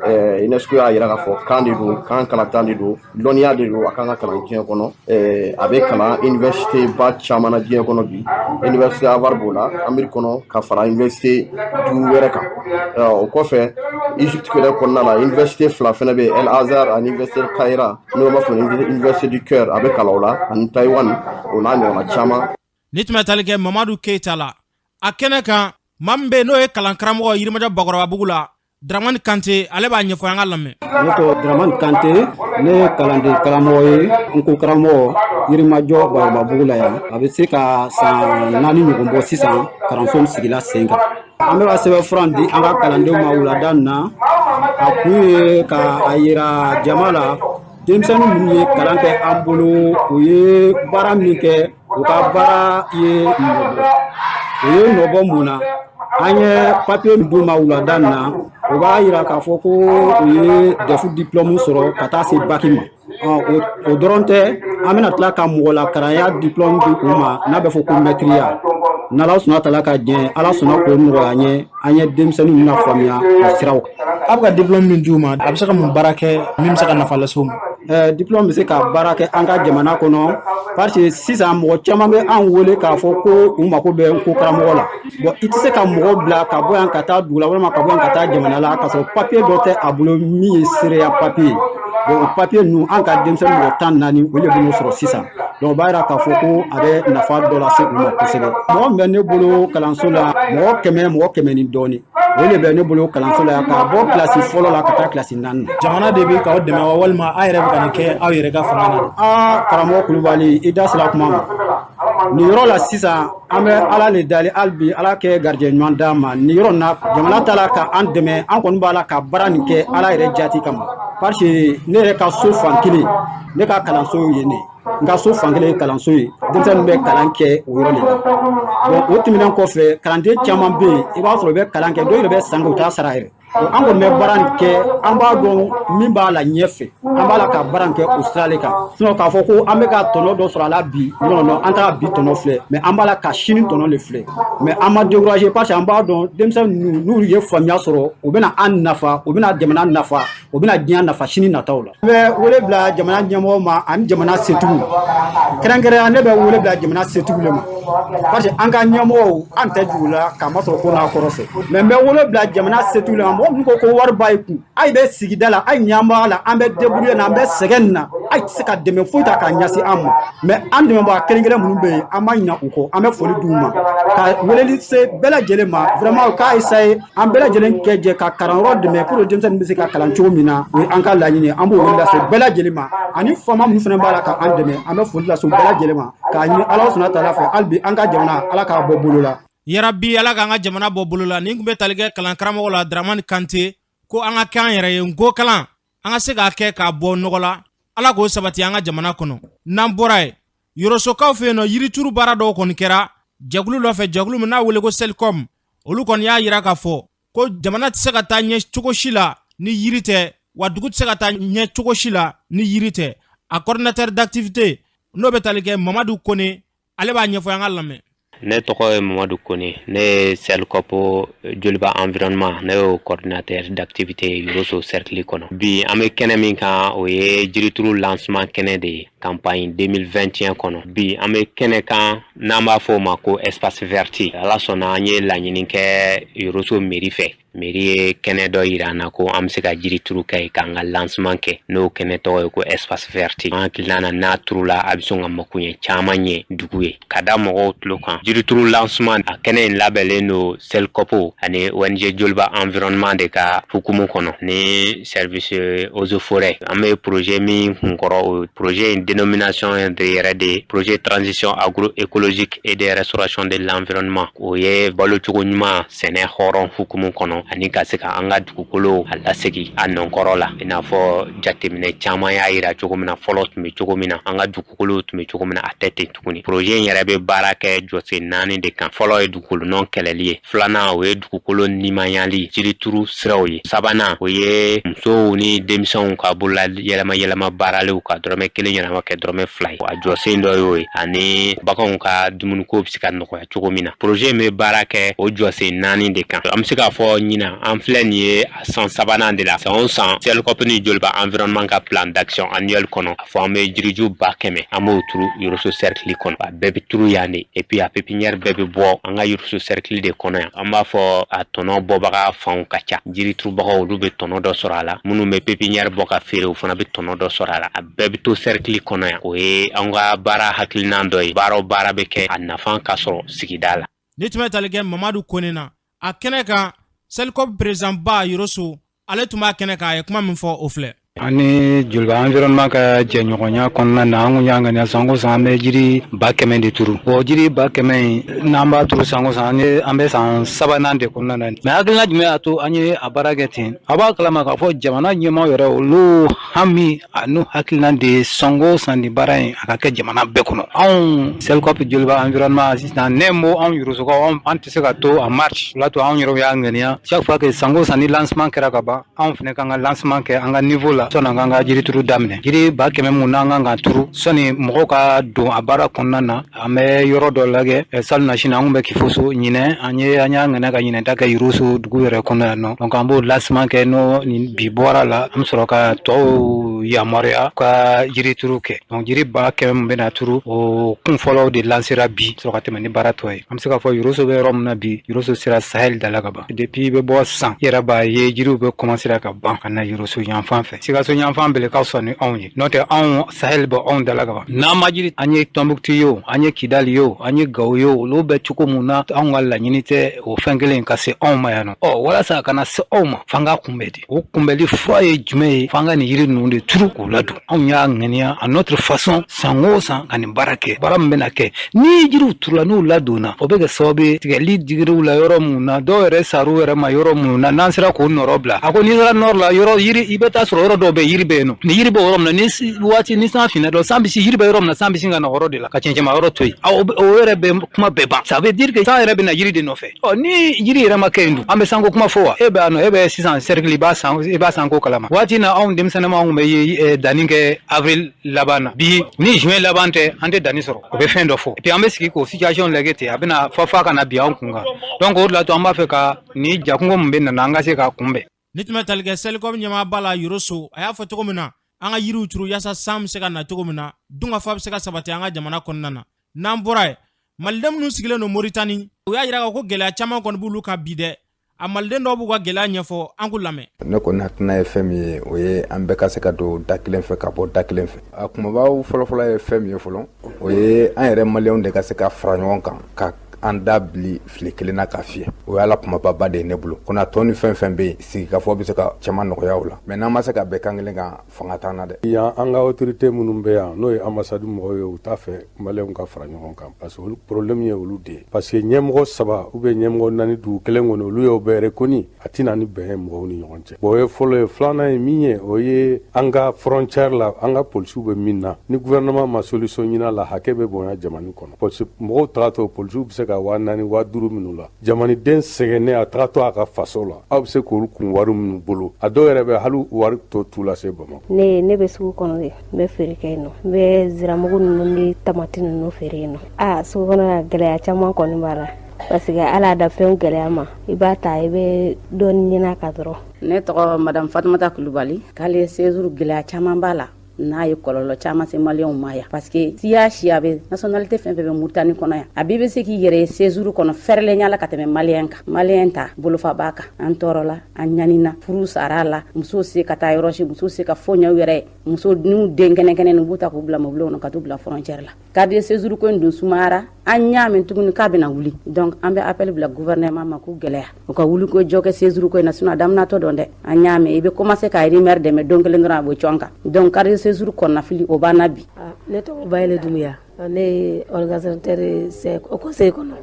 UNESCO y'a yira k'a fɔ kan de don, kan kalanta de don, lɔnniya de don, a kan ka kalan diɲɛ kɔnɔ. A bɛ kalan université ba caman na diɲɛ kɔnɔ bi. Université Harvard b'o la Amérique kɔnɔ, ka fara université 5 wɛrɛ kan. O kɔfɛ, Egypte yɛrɛ kɔnɔna la, université 2 fɛnɛ bɛ yen, El Azhar ani université Caire, n'o b'a fɔ université du Caire, a bɛ kalan o la, ani Taïwan, o n'a ɲɔgɔnna caman. Ni tun bɛ tali kɛ Mamadu Keyita la a kɛnɛ kan, maa min bɛ yen n'o ye kalankaramɔgɔ Yirimajɔ Bakɔrɔbabugu la, Dramani Kante, ale b'a ɲɛfɔ, an ka lamɛn. Ne tɔgɔ Dramani Kante, ne ye kalanden karamɔgɔ ye, n ko karamɔgɔ Yirimajɔ Bakɔrɔbabugu la yan. A bɛ se ka san 4 ɲɔgɔn bɔ sisan kalanso sigila sen kan. An bɛ ka sɛbɛnfura di an ka kalandenw ma wulada in na. A kun ye ka a yira jama la, denmisɛnnin minnu ye kalan kɛ an bolo, u ye baara min kɛ, u ka baara ye nɔbɔ. U ye nɔbɔ mun na? An ye papiye min d'u ma wulada in na, o b'a yira k'a fɔ ko u ye DEF diplôme sɔrɔ ka taa se bac ma. O dɔrɔn tɛ, an bɛna tila ka mɔgɔlakaranya diplôme di u ma, n'a bɛ fɔ ko mɛtiriya. N'Ala sɔnna ta la ka diɲɛ, Ala sɔnna k'o nɔgɔya an ye, an ye denmisɛnninw na faamuya o siraw kan. A bɛ ka diplôme min d'u ma, a bɛ se ka mun baara kɛ min bɛ se ka nafa lase u ma? Diplôme bɛ se ka baara kɛ an ka jamana kɔnɔ, parce que sisan mɔgɔ caman bɛ an wele k'a fɔ ko u mako bɛ ko karamɔgɔ la. Bon, i tɛ se ka mɔgɔ bila ka bɔ yan ka taa dugu la, walima ka bɔ yan ka taa jamana la, k'a sɔrɔ papiye dɔ tɛ a bolo min ye seereya papiye ye. Bon, o papiye ninnu, an ka denmisɛnnin mɔgɔ 14, olu de bɛn'o sɔrɔ sisan. Donc o b'a yira k'a fɔ ko a bɛ nafa dɔ lase u ma kosɛbɛ. Mɔgɔ min bɛ ne bolo kalanso la, mɔgɔ 100, mɔgɔ 100 ni dɔɔnin, o de bɛ ne bolo kalanso la yan, k'a bɔ kilasi fɔlɔ la ka taa kilasi 4 na. Jamana de bɛ k'aw dɛmɛ wa, walima aw yɛrɛ bɛ ka nin kɛ aw yɛrɛ ka fanga na? Aa, karamɔgɔ Kulubali, i da sera kuma ma. Nin yɔrɔ la sisan, an bɛ Ala le dali hali bi, Ala kɛ garijɛgɛ ɲuman d'an ma. Nin yɔrɔ na, jamana t'a la ka an dɛmɛ, an kɔni b'a la ka baara nin kɛ Ala yɛrɛ jati kama. Parce que ne yɛrɛ ka so fan kelen, ne ka kalanso ye ne. N ka so fan kelen ye kalanso ye, denmisɛnninw bɛ kalan kɛ o yɔrɔ de la. Bon, o tɛmɛnen kɔfɛ, kalanden caman bɛ yen, i b'a sɔrɔ u bɛ kalan kɛ, dɔw yɛrɛ bɛ san kɛ, u t'a sara yɛrɛ. An kɔni bɛ baara nin kɛ, an b'a dɔn min b'a la ɲɛfɛ, an b'a la ka baara nin kɛ o sira de kan. Sinon k'a fɔ ko an bɛ ka tɔnɔ dɔ sɔrɔ a la bi, non non, an t'a bi tɔnɔ filɛ, mais an b'a la ka sini tɔnɔ de filɛ. Mais an ma décourager, parce que an b'a dɔn denmisɛnnin ninnu, n'u ye faamuya sɔrɔ, u bɛna an nafa, u bɛna jamana nafa, u bɛna diɲɛ nafa sini nataw la. N bɛ wele bila jamana ɲɛmɔgɔw ma ani jamana setigiw. Kɛrɛnkɛrɛnnenya, ne bɛ wele bila jamana setigiw de ma, parce que an ka ɲɛmɔgɔw, an tɛ jugu la k'a masɔrɔ ko n'a kɔrɔ fɛ. Mais n bɛ wele bila jamana setigiw de ma, mɔgɔ minnu ko ko wari b'a ye kun, a bɛ sigida la, a ɲɛ b'a la, an bɛ débrouiller na, an bɛ sɛgɛn nin na, a tɛ se ka dɛmɛ foyi ta k'a ɲɛsin an ma. Mais an dɛmɛbaga kelen kelen minnu bɛ yen, an ma ɲinɛ u kɔ, an bɛ foli d'u ma, ka weleli se bɛɛ lajɛlen ma, vraiment u k'a essayer an bɛɛ lajɛlen kɛ jɛ ka kalanyɔrɔ dɛmɛ pour que denmisɛnnin bɛ se ka kalan cogo min na, o ye an ka laɲini ye. An b'o wele lase bɛɛ lajɛlen ma, ani faama minnu fana b'a la ka an dɛmɛ, an bɛ foli lase u bɛɛ lajɛlen ma, k'a ɲini Ala sɔnna ta fɛ hali bi an ka jamana, Ala k'a bɔ bolo la. Yarabi, Ala k'an ka jamana bɔ bolo la. Nin tun bɛ tali kɛ kalan karamɔgɔ la Dramani Kante, ko an ka kɛ an yɛrɛ ye, nko kalan an ka se k'a kɛ k'a bɔ nɔgɔ la, Ala k'o sabati an ka jamana kɔnɔ. N'an bɔra yen, Yorosokaw fɛ yen nɔ, yirituru baara dɔw kɔni kɛra jɛkulu dɔ fɛ, jɛkulu min n'a wele ko Selcom. Olu kɔni y'a yira k'a fɔ ko jamana tɛ se ka taa ɲɛ cogo si la ni yiri tɛ, wa dugu tɛ se ka taa ɲɛ cogo si la ni yiri tɛ. A coordinateur d'activité, n'o bɛ tali kɛ Mamadu Kone, ale b'a ɲɛfɔ, an ka lamɛn. Ne tɔgɔ ye Mamadu Kone, ne ye Selcop Joliba environnement, ne y'o coordinateur d'activité Yoroso cercle kɔnɔ. Bi an bɛ kɛnɛ min kan, o ye jirituru lancement kɛnɛ de ye campagne 2021 kɔnɔ. Bi an bɛ kɛnɛ kan n'an b'a fɔ o ma ko espace vert. Ala sɔnna, an ye laɲini kɛ Yoroso mairie fɛ. Mairie ye kɛnɛ dɔ yira an na ko an bɛ se ka jirituru kɛ k'an ka lancement kɛ, n'o kɛnɛ tɔgɔ ye ko espace vert. An hakilina na, n'a turula, a bɛ sɔn ka makoɲɛ caman ɲɛ dugu ye. Ka da mɔgɔw tulo kan, jirituru lancement a kɛnɛ in labɛnlen don Selcop ani ONG Joliba environnement de ka hukumu kɔnɔ ni service eaux et forêts. An bɛ projet min kunkɔrɔ, o projet in dénomination de yɛrɛ de projet transition agroécologique et de restauration de l'environnement, o ye balocogo ɲuman sɛnɛ hɔrɔn hukumu kɔnɔ. kɔnɔ, ani ka se ka an ka dugukolo a lasegin a nɔnkɔrɔ la. I n'a fɔ jateminɛ caman y'a yira cogo min na, fɔlɔ tun bɛ cogo min na, an ka dugukolo tun bɛ cogo min na, a tɛ ten tuguni. Projet in yɛrɛ bɛ baara kɛ jɔsen 4 de kan. Fɔlɔ ye dugukolo nɔ kɛlɛli ye, filanan o ye dugukolo nimayali jirituru siraw ye, sabanan o ye musow ni denmisɛnw ka bolola yɛlɛma yɛlɛma baaraliw ka dɔrɔmɛ 1 yɛlɛma kɛ dɔrɔmɛ 2 ye, a jɔsen dɔ y'o ye, ani baganw ka dumuniko bɛ se ka nɔgɔya cogo min na. Projet in bɛ baara kɛ o jɔsen 4 de kan. An bɛ se k'a fɔ ɲinan an filɛ nin ye a san 3nan de la. San o san CELCOP ni Joliba environnement ka plan d'action annuel kɔnɔ, a fɔ an bɛ jiriju 100,000 an b'o turu Yoroso cercle kɔnɔ. A bɛɛ bɛ turu yan de, et puis a pépinière bɛɛ bɛ bɔ an ka Yoroso cercle de kɔnɔ yan. An b'a fɔ a tɔnɔ bɔbaga fanw ka ca, jiri turubagaw olu bɛ tɔnɔ dɔ sɔrɔ a la, minnu bɛ pépinière bɔ ka feere o fana bɛ tɔnɔ dɔ sɔrɔ a la. A bɛɛ bɛ to cercle kɔnɔ yan. O ye an ka baara hakilinan dɔ ye. Baara o baara bɛ kɛ a nafa ka sɔrɔ sigida la. Ni tun bɛ tali kɛ Mamadu Kone na a kɛnɛ kan, CELCOP président ba Yoroso, ale tun b'a kɛnɛ kan, a ye kuma min fɔ o filɛ. Ani Joliba environnement ka jɛɲɔgɔnya kɔnɔna na, an kun y'an ŋaniya san o san an bɛ jiri 100,000 de turu. Bon, jiri 100,000 in n'an b'a turu san o san, an bɛ san 3nan de kɔnɔna na. Mais hakilina jumɛn y'a to an ye a baara kɛ ten? A b'a kalama k'a fɔ jamana ɲɛmaaw yɛrɛ, olu hami ani hakilina de ye san o san nin baara in a ka kɛ jamana bɛɛ kɔnɔ. Anw CELCOP Joliba environnement sisan, ne mo anw Yorosokaw, an tɛ se ka to en marche. O la to anw yɛrɛ y'a ŋaniya chaque fois que san o san ni lancement kɛra ka ban, anw fana k'an ka lancement kɛ an ka niveau la, sɔnni an k'an ka jirituru daminɛ. Jiri 100,000 mun n'an kan ka turu, sɔnni mɔgɔw ka don a baara kɔnɔna na, an bɛ yɔrɔ dɔ lajɛ. Salon na sini an kun bɛ Kifoso, ɲinɛ an y'a ŋaniya ka ɲinɛ ta kɛ Yoroso dugu yɛrɛ kɔnɔ yan nɔ. Donc an b'o lancement kɛ, n'o nin bi bɔra la, an bɛ sɔrɔ ka tɔw yamaruya ka jirituru kɛ. Donc jiri 100,000 mun bɛna turu, o kun fɔlɔw de lancera bi, sɔrɔ ka tɛmɛ ni baara tɔ ye. An bɛ se k'a fɔ Yoroso bɛ yɔrɔ min na bi, Yoroso sera Sahel da la ka ban. Depuis i bɛ bɔ san, i yɛrɛ b'a ye jiriw bɛ commencer ka ban ka na Yoroso yanfan fɛ. Sikaso yanfan bɛɛ ka fisa ni anw ye, n'o tɛ anw Sahel bɛ anw da la ka ban. N'an ma jiri, an ye Tɔnbuktu ye o, an ye Kidali ye o, an ye Gawo ye o, olu bɛ cogo mun na, anw ka laɲini tɛ o fɛn kelen ka se anw ma yan nɔ. Ɔ, walasa a kana se anw ma, f'an ka kunbɛn de. O kunbɛli fura ye jumɛn ye? F'an ka nin yiri ninnu de turu k'u ladon. Anw y'a ŋaniya à notre façon san o san ka nin baara kɛ. Baara min bɛna kɛ, ni jiriw turula, n'u ladonna, o bɛ kɛ sababu ye tigɛli digiriw la yɔrɔ mun na, dɔw yɛrɛ sar'u yɛrɛ ma yɔrɔ mun na, n'an sera k'o nɔrɔ bila. A ko n'i sera nord la, yɔrɔ yiri i bɛ taa sɔrɔ yɔrɔ dɔw bɛ yiri bɛ yen nɔ. Ni yiri bɛ yɔrɔ min na, ni waati ni san finna dɔrɔn, san bɛ si yiri bɛ yɔrɔ min na, san bɛ sin ka na yɔrɔ de la ka cɛncɛnma yɔrɔ to yen. O yɛrɛ bɛ kuma bɛɛ ban. Ça veut dire que san yɛrɛ bɛ na yiri de nɔfɛ. Ɔ, ni yiri yɛrɛ ma kɛ yen dun, an bɛ sanko kuma fɔ wa? E bɛ yan nɔ, e bɛ sisan cercle, i b'a sanko kalama. Waati na anw denmisɛnninma kun bɛ danni kɛ avril laban na. Bi ni juin laban tɛ, an tɛ danni sɔrɔ. O bɛ fɛn dɔ fɔ. Et puis an bɛ sigi k'o situation lajɛ ten, a bɛna fɔ ka na bin anw kun kan. Donc o de la to an b'a fɛ ka ni jakungo min bɛ nana, an ka se k'a kunbɛn. Ni tun bɛ tali kɛ CELCOP ɲɛmaaba la Yoroso, a y'a fɔ cogo min na, an ka yiriw turu yaasa san bɛ se ka na cogo min na, dunkafa bɛ se ka sabati an ka jamana kɔnɔna na. N'an bɔra yen, maliden minnu sigilen don Moritani, u y'a yira ko gɛlɛya caman kɔni b'olu kan bi dɛ. A maliden dɔw b'u ka gɛlɛya ɲɛfɔ, an k'u lamɛn. Ne kɔni hakilina ye fɛn min ye, o ye an bɛɛ ka se ka don da kelen fɛ ka bɔ da kelen fɛ. A kumabaw fɔlɔfɔlɔ ye fɛn min ye fɔlɔ, o ye an yɛrɛ maliyɛnw de ka se ka fara ɲɔgɔn kan ka an da bili fili kelen na ka fiyɛ. O y'a la kumababa de ye ne bolo. Kɔnɔ tɔ ni fɛn fɛn bɛ yen, sigikafɔ bɛ se ka caman nɔgɔya o la. Mais n'an ma se ka bɛn kan kelen kan, fanga t'an na dɛ. Yan an ka autorité minnu bɛ yan, n'o ye ambassade mɔgɔw ye, u t'a fɛ maliyɛnw ka fara ɲɔgɔn kan, parce que olu problème ye olu de ye. Parce que ɲɛmɔgɔ 3 ou bien ɲɛmɔgɔ 4 dugu kelen kɔnɔ, olu y'o bɛɛ reconnu, a tɛna ni bɛn ye mɔgɔw ni ɲɔgɔn cɛ. Bon, o ye fɔlɔ ye. Filanan ye min ye, o ye an ka frontière la, an ka polisiw bɛ min na, ni gouvernement ma solution ɲini a la, hakɛ bɛ bonya jamana kɔnɔ. Parce que mɔgɔw tagatɔ, polisiw bɛ se ka 4000 5000 minnu la, jamanaden sɛgɛnnen a tagatɔ a ka faso la, aw bɛ se k'olu kun wari minnu bolo, a dɔw yɛrɛ bɛ hali wari tɔ t'u lase Bamakɔ. Ne bɛ sugu kɔnɔ de, n bɛ feere kɛ yen nɔ, n bɛ ziramugu ninnu ni tamati ninnu feere yen nɔ. Aa, sugu kɔnɔ gɛlɛya caman kɔni b'a la, parce que ala da fɛn gɛlɛya ma, i b'a ta i bɛ dɔɔnin ɲini a kan dɔrɔn. Ne tɔgɔ madame Fatumata Kulubali. K'ale séjour gɛlɛya caman b'a la, n'a ye kɔlɔlɔ caman se maliyɛnw ma yan, parce que siya siya bɛ nationalité fɛn fɛn bɛ Mauritanie kɔnɔ yan, a b'i bɛ se k'i yɛrɛ ye séjour kɔnɔ fɛrɛlenya la ka tɛmɛ maliyɛn kan. Maliyɛn ta bolofa b'a kan, an tɔɔrɔla, an ɲanina, furu sara la, muso se ka taa yɔrɔ si, muso se ka foyi ɲɛ u yɛrɛ ye, muso n'u den kɛnɛ kɛnɛ n'u b'u ta k'u bila mobili kɔnɔ ka t'u bila frontière la. Carte de séjour ko in dun sumayara, an y'a mɛn tuguni k'a bɛna wuli. Donc an bɛ appel bila gouvernement ma k'u gɛlɛya, u ka wuli ko jɔ kɛ séjour ko in na, sinon a daminɛtɔ dɔn dɛ. An y'a mɛn i bɛ commencer ka rumeur dɛmɛ don kelen dɔrɔn a bɛ cɔn kan. Donc carte de séjour kɔnɔnafili o b'an na bi. Ne tɔgɔ Bayɛlɛ Dumuya. Ne ye organisateur ye haut conseil kɔnɔ.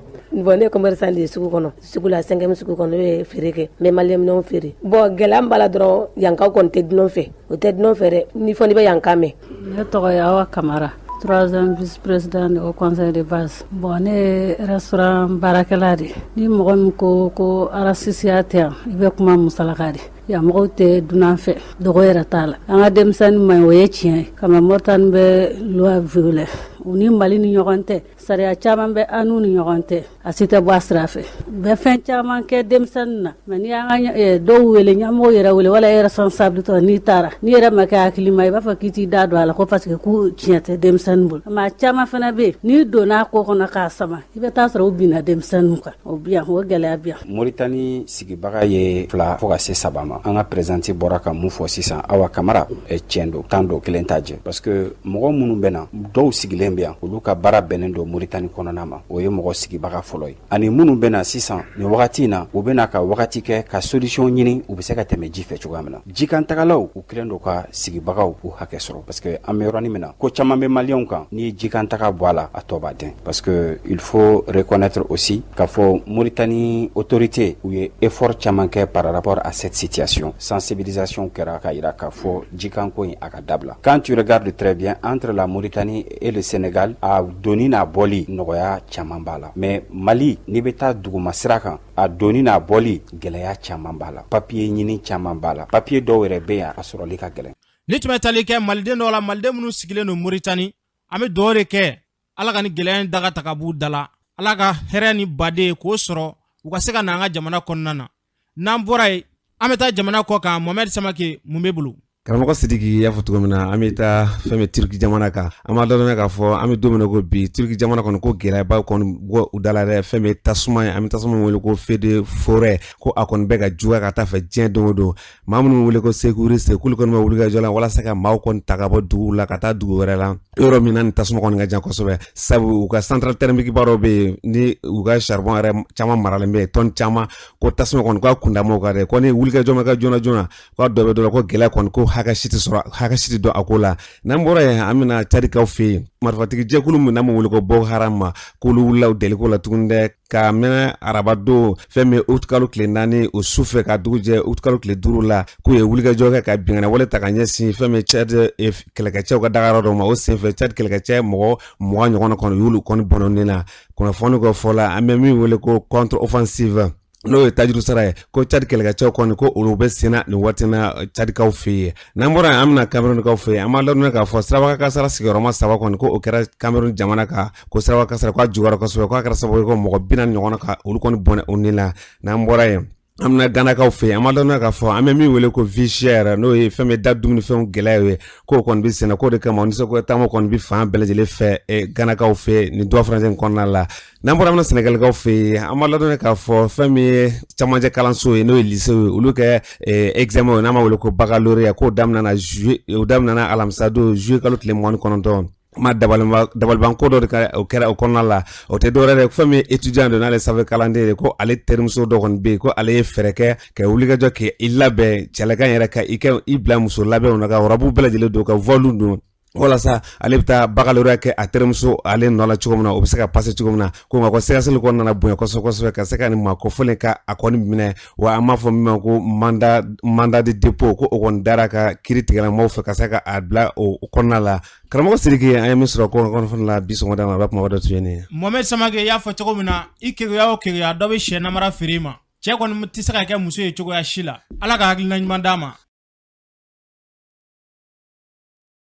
Bon, ne ye commerçant de ye sugu kɔnɔ, sugu la, cinquième sugu kɔnɔ. Ne bɛ feere kɛ, n bɛ malien minɛnw feere. Bon, gɛlɛya min b'a la dɔrɔn, yankaw kɔni tɛ dunan fɛ, o tɛ dunan fɛ dɛ, ni fɔ n'i bɛ yankan mɛn. Ne tɔgɔ ye Awa Kamara, troisième vice-président du haut conseil de base. Bon, ne ye restaurant baarakɛla de. Ni mɔgɔ min ko ko racisme tɛ yan, i bɛ kuma musalaka de. Yan mɔgɔw tɛ dunan fɛ, dogo yɛrɛ t'a la. An ka denmisɛnnin man ɲi, o ye tiɲɛ ye. Kama Moritani bɛ loi violer u ni Mali ni ɲɔgɔn tɛ. Sariya caman bɛ an n'u ni ɲɔgɔn tɛ, a si tɛ bɔ a sira fɛ. U bɛ fɛn caman kɛ denmisɛnnin na, mais n'i y'an ka dɔw wele, ɲɛmɔgɔw yɛrɛ wele wala e responsable tɔ, n'i taara, n'i yɛrɛ ma kɛ hakilima i b'a fɔ k'i t'i da don a la, ko parce que k'u tiɲɛ tɛ denmisɛnnin bolo. Maa caman fana bɛ yen, n'i donna a ko kɔnɔ k'a sama, i bɛ taa sɔrɔ u binna denmisɛnninw kan. O bi yan, o gɛlɛya bi yan. Moritani sigibaga ye 2 fo ka se 3 ma. An ka présidente bɔra ka mun fɔ sisan, Awa Kamara, tiɲɛ don, 10 don, kelen t'a jɛ, parce que mɔgɔ minnu bɛ na, dɔw sigilen bɛ yan, olu ka baara bɛnnen don Moritani kɔnɔna ma, o ye mɔgɔ sigibaga fɔlɔ ye. Ani minnu bɛ na sisan nin wagati in na, u bɛ na ka wagati kɛ ka solution ɲini, u bɛ se ka tɛmɛ ji fɛ cogoya min na. Jikantagalaw, u kɛlen don ka sigibagaw u hakɛ sɔrɔ, parce que an bɛ yɔrɔnin min na, ko caman bɛ maliyɛnw kan, n'i ye jikantaga bɔ a la, a tɔ b'a dɛn. Parce que il faut reconnaître aussi k'a fɔ Moritani autorité, u ye effort caman kɛ par rapport à cette situation. Sensibilisation kɛra ka yira k'a fɔ jikanko in a ka dabila. Quand tu regardes très bien, entre la Mauritanie et le Sénégal, a donni n'a bɔli nɔgɔya caman b'a la. Mais Mali, n'i bɛ taa duguma sira kan, a donni n'a bɔli gɛlɛya caman b'a la, papier ɲini caman b'a la, papier dɔw yɛrɛ bɛ yan, a sɔrɔli ka gɛlɛn. Ni tun bɛ tali kɛ maliden dɔw la, maliden minnu sigilen don Moritani, an bɛ dugawu de kɛ, Ala ka ni gɛlɛya in daga ta ka b'u da la, Ala ka hɛrɛ ni baden k'o sɔrɔ, u ka se ka na an ka jamana kɔnɔna na. N'an bɔra yen, an bɛ taa jamana kɔ kan. Mohamed Samake, mun bɛ bolo? Karamɔgɔ Sidiki, y'a fɔ cogo min na, an bɛ taa fɛn min Turki jamana kan. An b'a dɔn k'a fɔ an bɛ don min na ko bi, Turki jamana kɔni, ko gɛlɛyaba kɔni bɔ u da la dɛ. Fɛn min tasuma ye, an bɛ tasuma min wele ko feu de forêt, ko a kɔni bɛ ka juguya ka taa fɛ diɲɛ don o don. Maa minnu wele ko sécurité, k'olu kɔni bɛ wuli ka jɔ la walasa ka maaw kɔni ta ka bɔ duguw la ka taa dugu wɛrɛ la, yɔrɔ min na ni tasuma kɔni ka jan kosɛbɛ, sabu u ka centrale thermique ba dɔ bɛ yen, ni u ka charbon yɛrɛ caman maralen bɛ yen, tɔni caman, ko tasuma kɔni k'a kundamaw kan dɛ. Ko ni wulikajɔ ma kɛ joona joona, k'a dɔ bɛ dɔ la, ko gɛlɛya kɔni, ko hakɛ si tɛ sɔrɔ, hakɛ si tɛ dɔn a ko la. N'an bɔra yen, an bɛna Cadikaw fɛ yen. Marifatigi jɛkulu min n'an b'o wele ko Boko Haram ma, k'olu wulila u deliko la tuguni dɛ, ka mɛnɛ arabadon, fɛn min utikalo tile 4 o su fɛ ka dugu jɛ utikalo tile 5 la, k'u ye wulikajɔ kɛ ka binkanni wale ta ka ɲɛsin fɛn min Cad kɛlɛkɛcɛw ka dagayɔrɔ dɔ ma. O senfɛ, Cad kɛlɛkɛcɛ mɔgɔ 20 ɲɔgɔn kɔni y'olu kɔni bɔnɛ na. Kunnafoni kɔ fɔ la, an bɛ min wele ko contre offensive, n'o ye tajuru sara ye, ko Cad kɛlɛkɛcɛw kɔni, ko olu bɛ senna nin waati na Cadikaw fɛ yen. N'an bɔra yen, an bɛna Camerounkaw fɛ yen. An b'a ladɔnniya k'a fɔ siraba kasara sigiyɔrɔma 3 kɔni, ko o kɛra Cameroun jamana kan, ko siraba kasara k'a juguyara kosɛbɛ, k'a kɛra sababu ye ko mɔgɔ 40 ɲɔgɔn ka olu kɔni bɔnɛ u ni la. N'an bɔra yen, an bɛna Ganakaw fɛ yen. An b'a ladɔnniya k'a fɔ an bɛ min wele ko vie chère, n'o ye fɛn min da dumunifɛnw gɛlɛya ye, k'o kɔni bɛ senna, k'o de kama nisɔngoya taama kɔni bɛ fan bɛɛ lajɛlen fɛ Ganakaw fɛ nin dɔ furancɛ in kɔnɔna la. N'an bɔra, an bɛna Sɛnɛgalikaw fɛ yen. An b'a ladɔnniya k'a fɔ fɛn min ye camancɛ kalanso ye, n'o ye lycée ye, olu kɛ examen ye, n'an b'a wele ko baccalauréat, k'o daminɛna juillet, o daminɛna alamisa don, juillet kalo tile 29. Ma dabaliban ko dɔ de ka o kɛra o kɔnɔna la, o tɛ dɔwɛrɛ dɛ, fɛn min étudiant don, n'ale sanfɛ kalanden de, ko ale terimuso dɔ kɔni bɛ yen, ko ale ye fɛɛrɛ kɛ ka wulikajɔ kɛ i labɛn cɛlakan yɛrɛ, ka i kɛ i bila muso labɛnw na, ka robe bɛɛ lajɛlen don, ka voile don, walasa ale bɛ taa baccalauréat kɛ a terimuso ale nɔ la cogo min na, o bɛ se ka passer cogo min na. Ko nka ko sɛgɛsɛgɛli kɔni nana bonya kosɛbɛ kosɛbɛ ka se ka nin maa kofɔlen ka a kɔni minɛ, wa an b'a fɔ min ma ko mandat de dépôt, ko o kɔni dara ka kiiri tigɛlamɔgɔw fɛ ka se ka a bila o kɔnɔna la. Karamɔgɔ Sidiki, an ye min sɔrɔ ko kɔnɔfana la bi sɔgɔmada ma, a b'a kumaba dɔ tun ye nin ye. Mohamed Samake, i y'a fɔ cogo min na, i keguya o keguya, dɔ bɛ sɛ namara feere i ma. Cɛ kɔni tɛ se ka kɛ muso ye cogoya si la. Ala ka hakilina ɲuman d'a ma.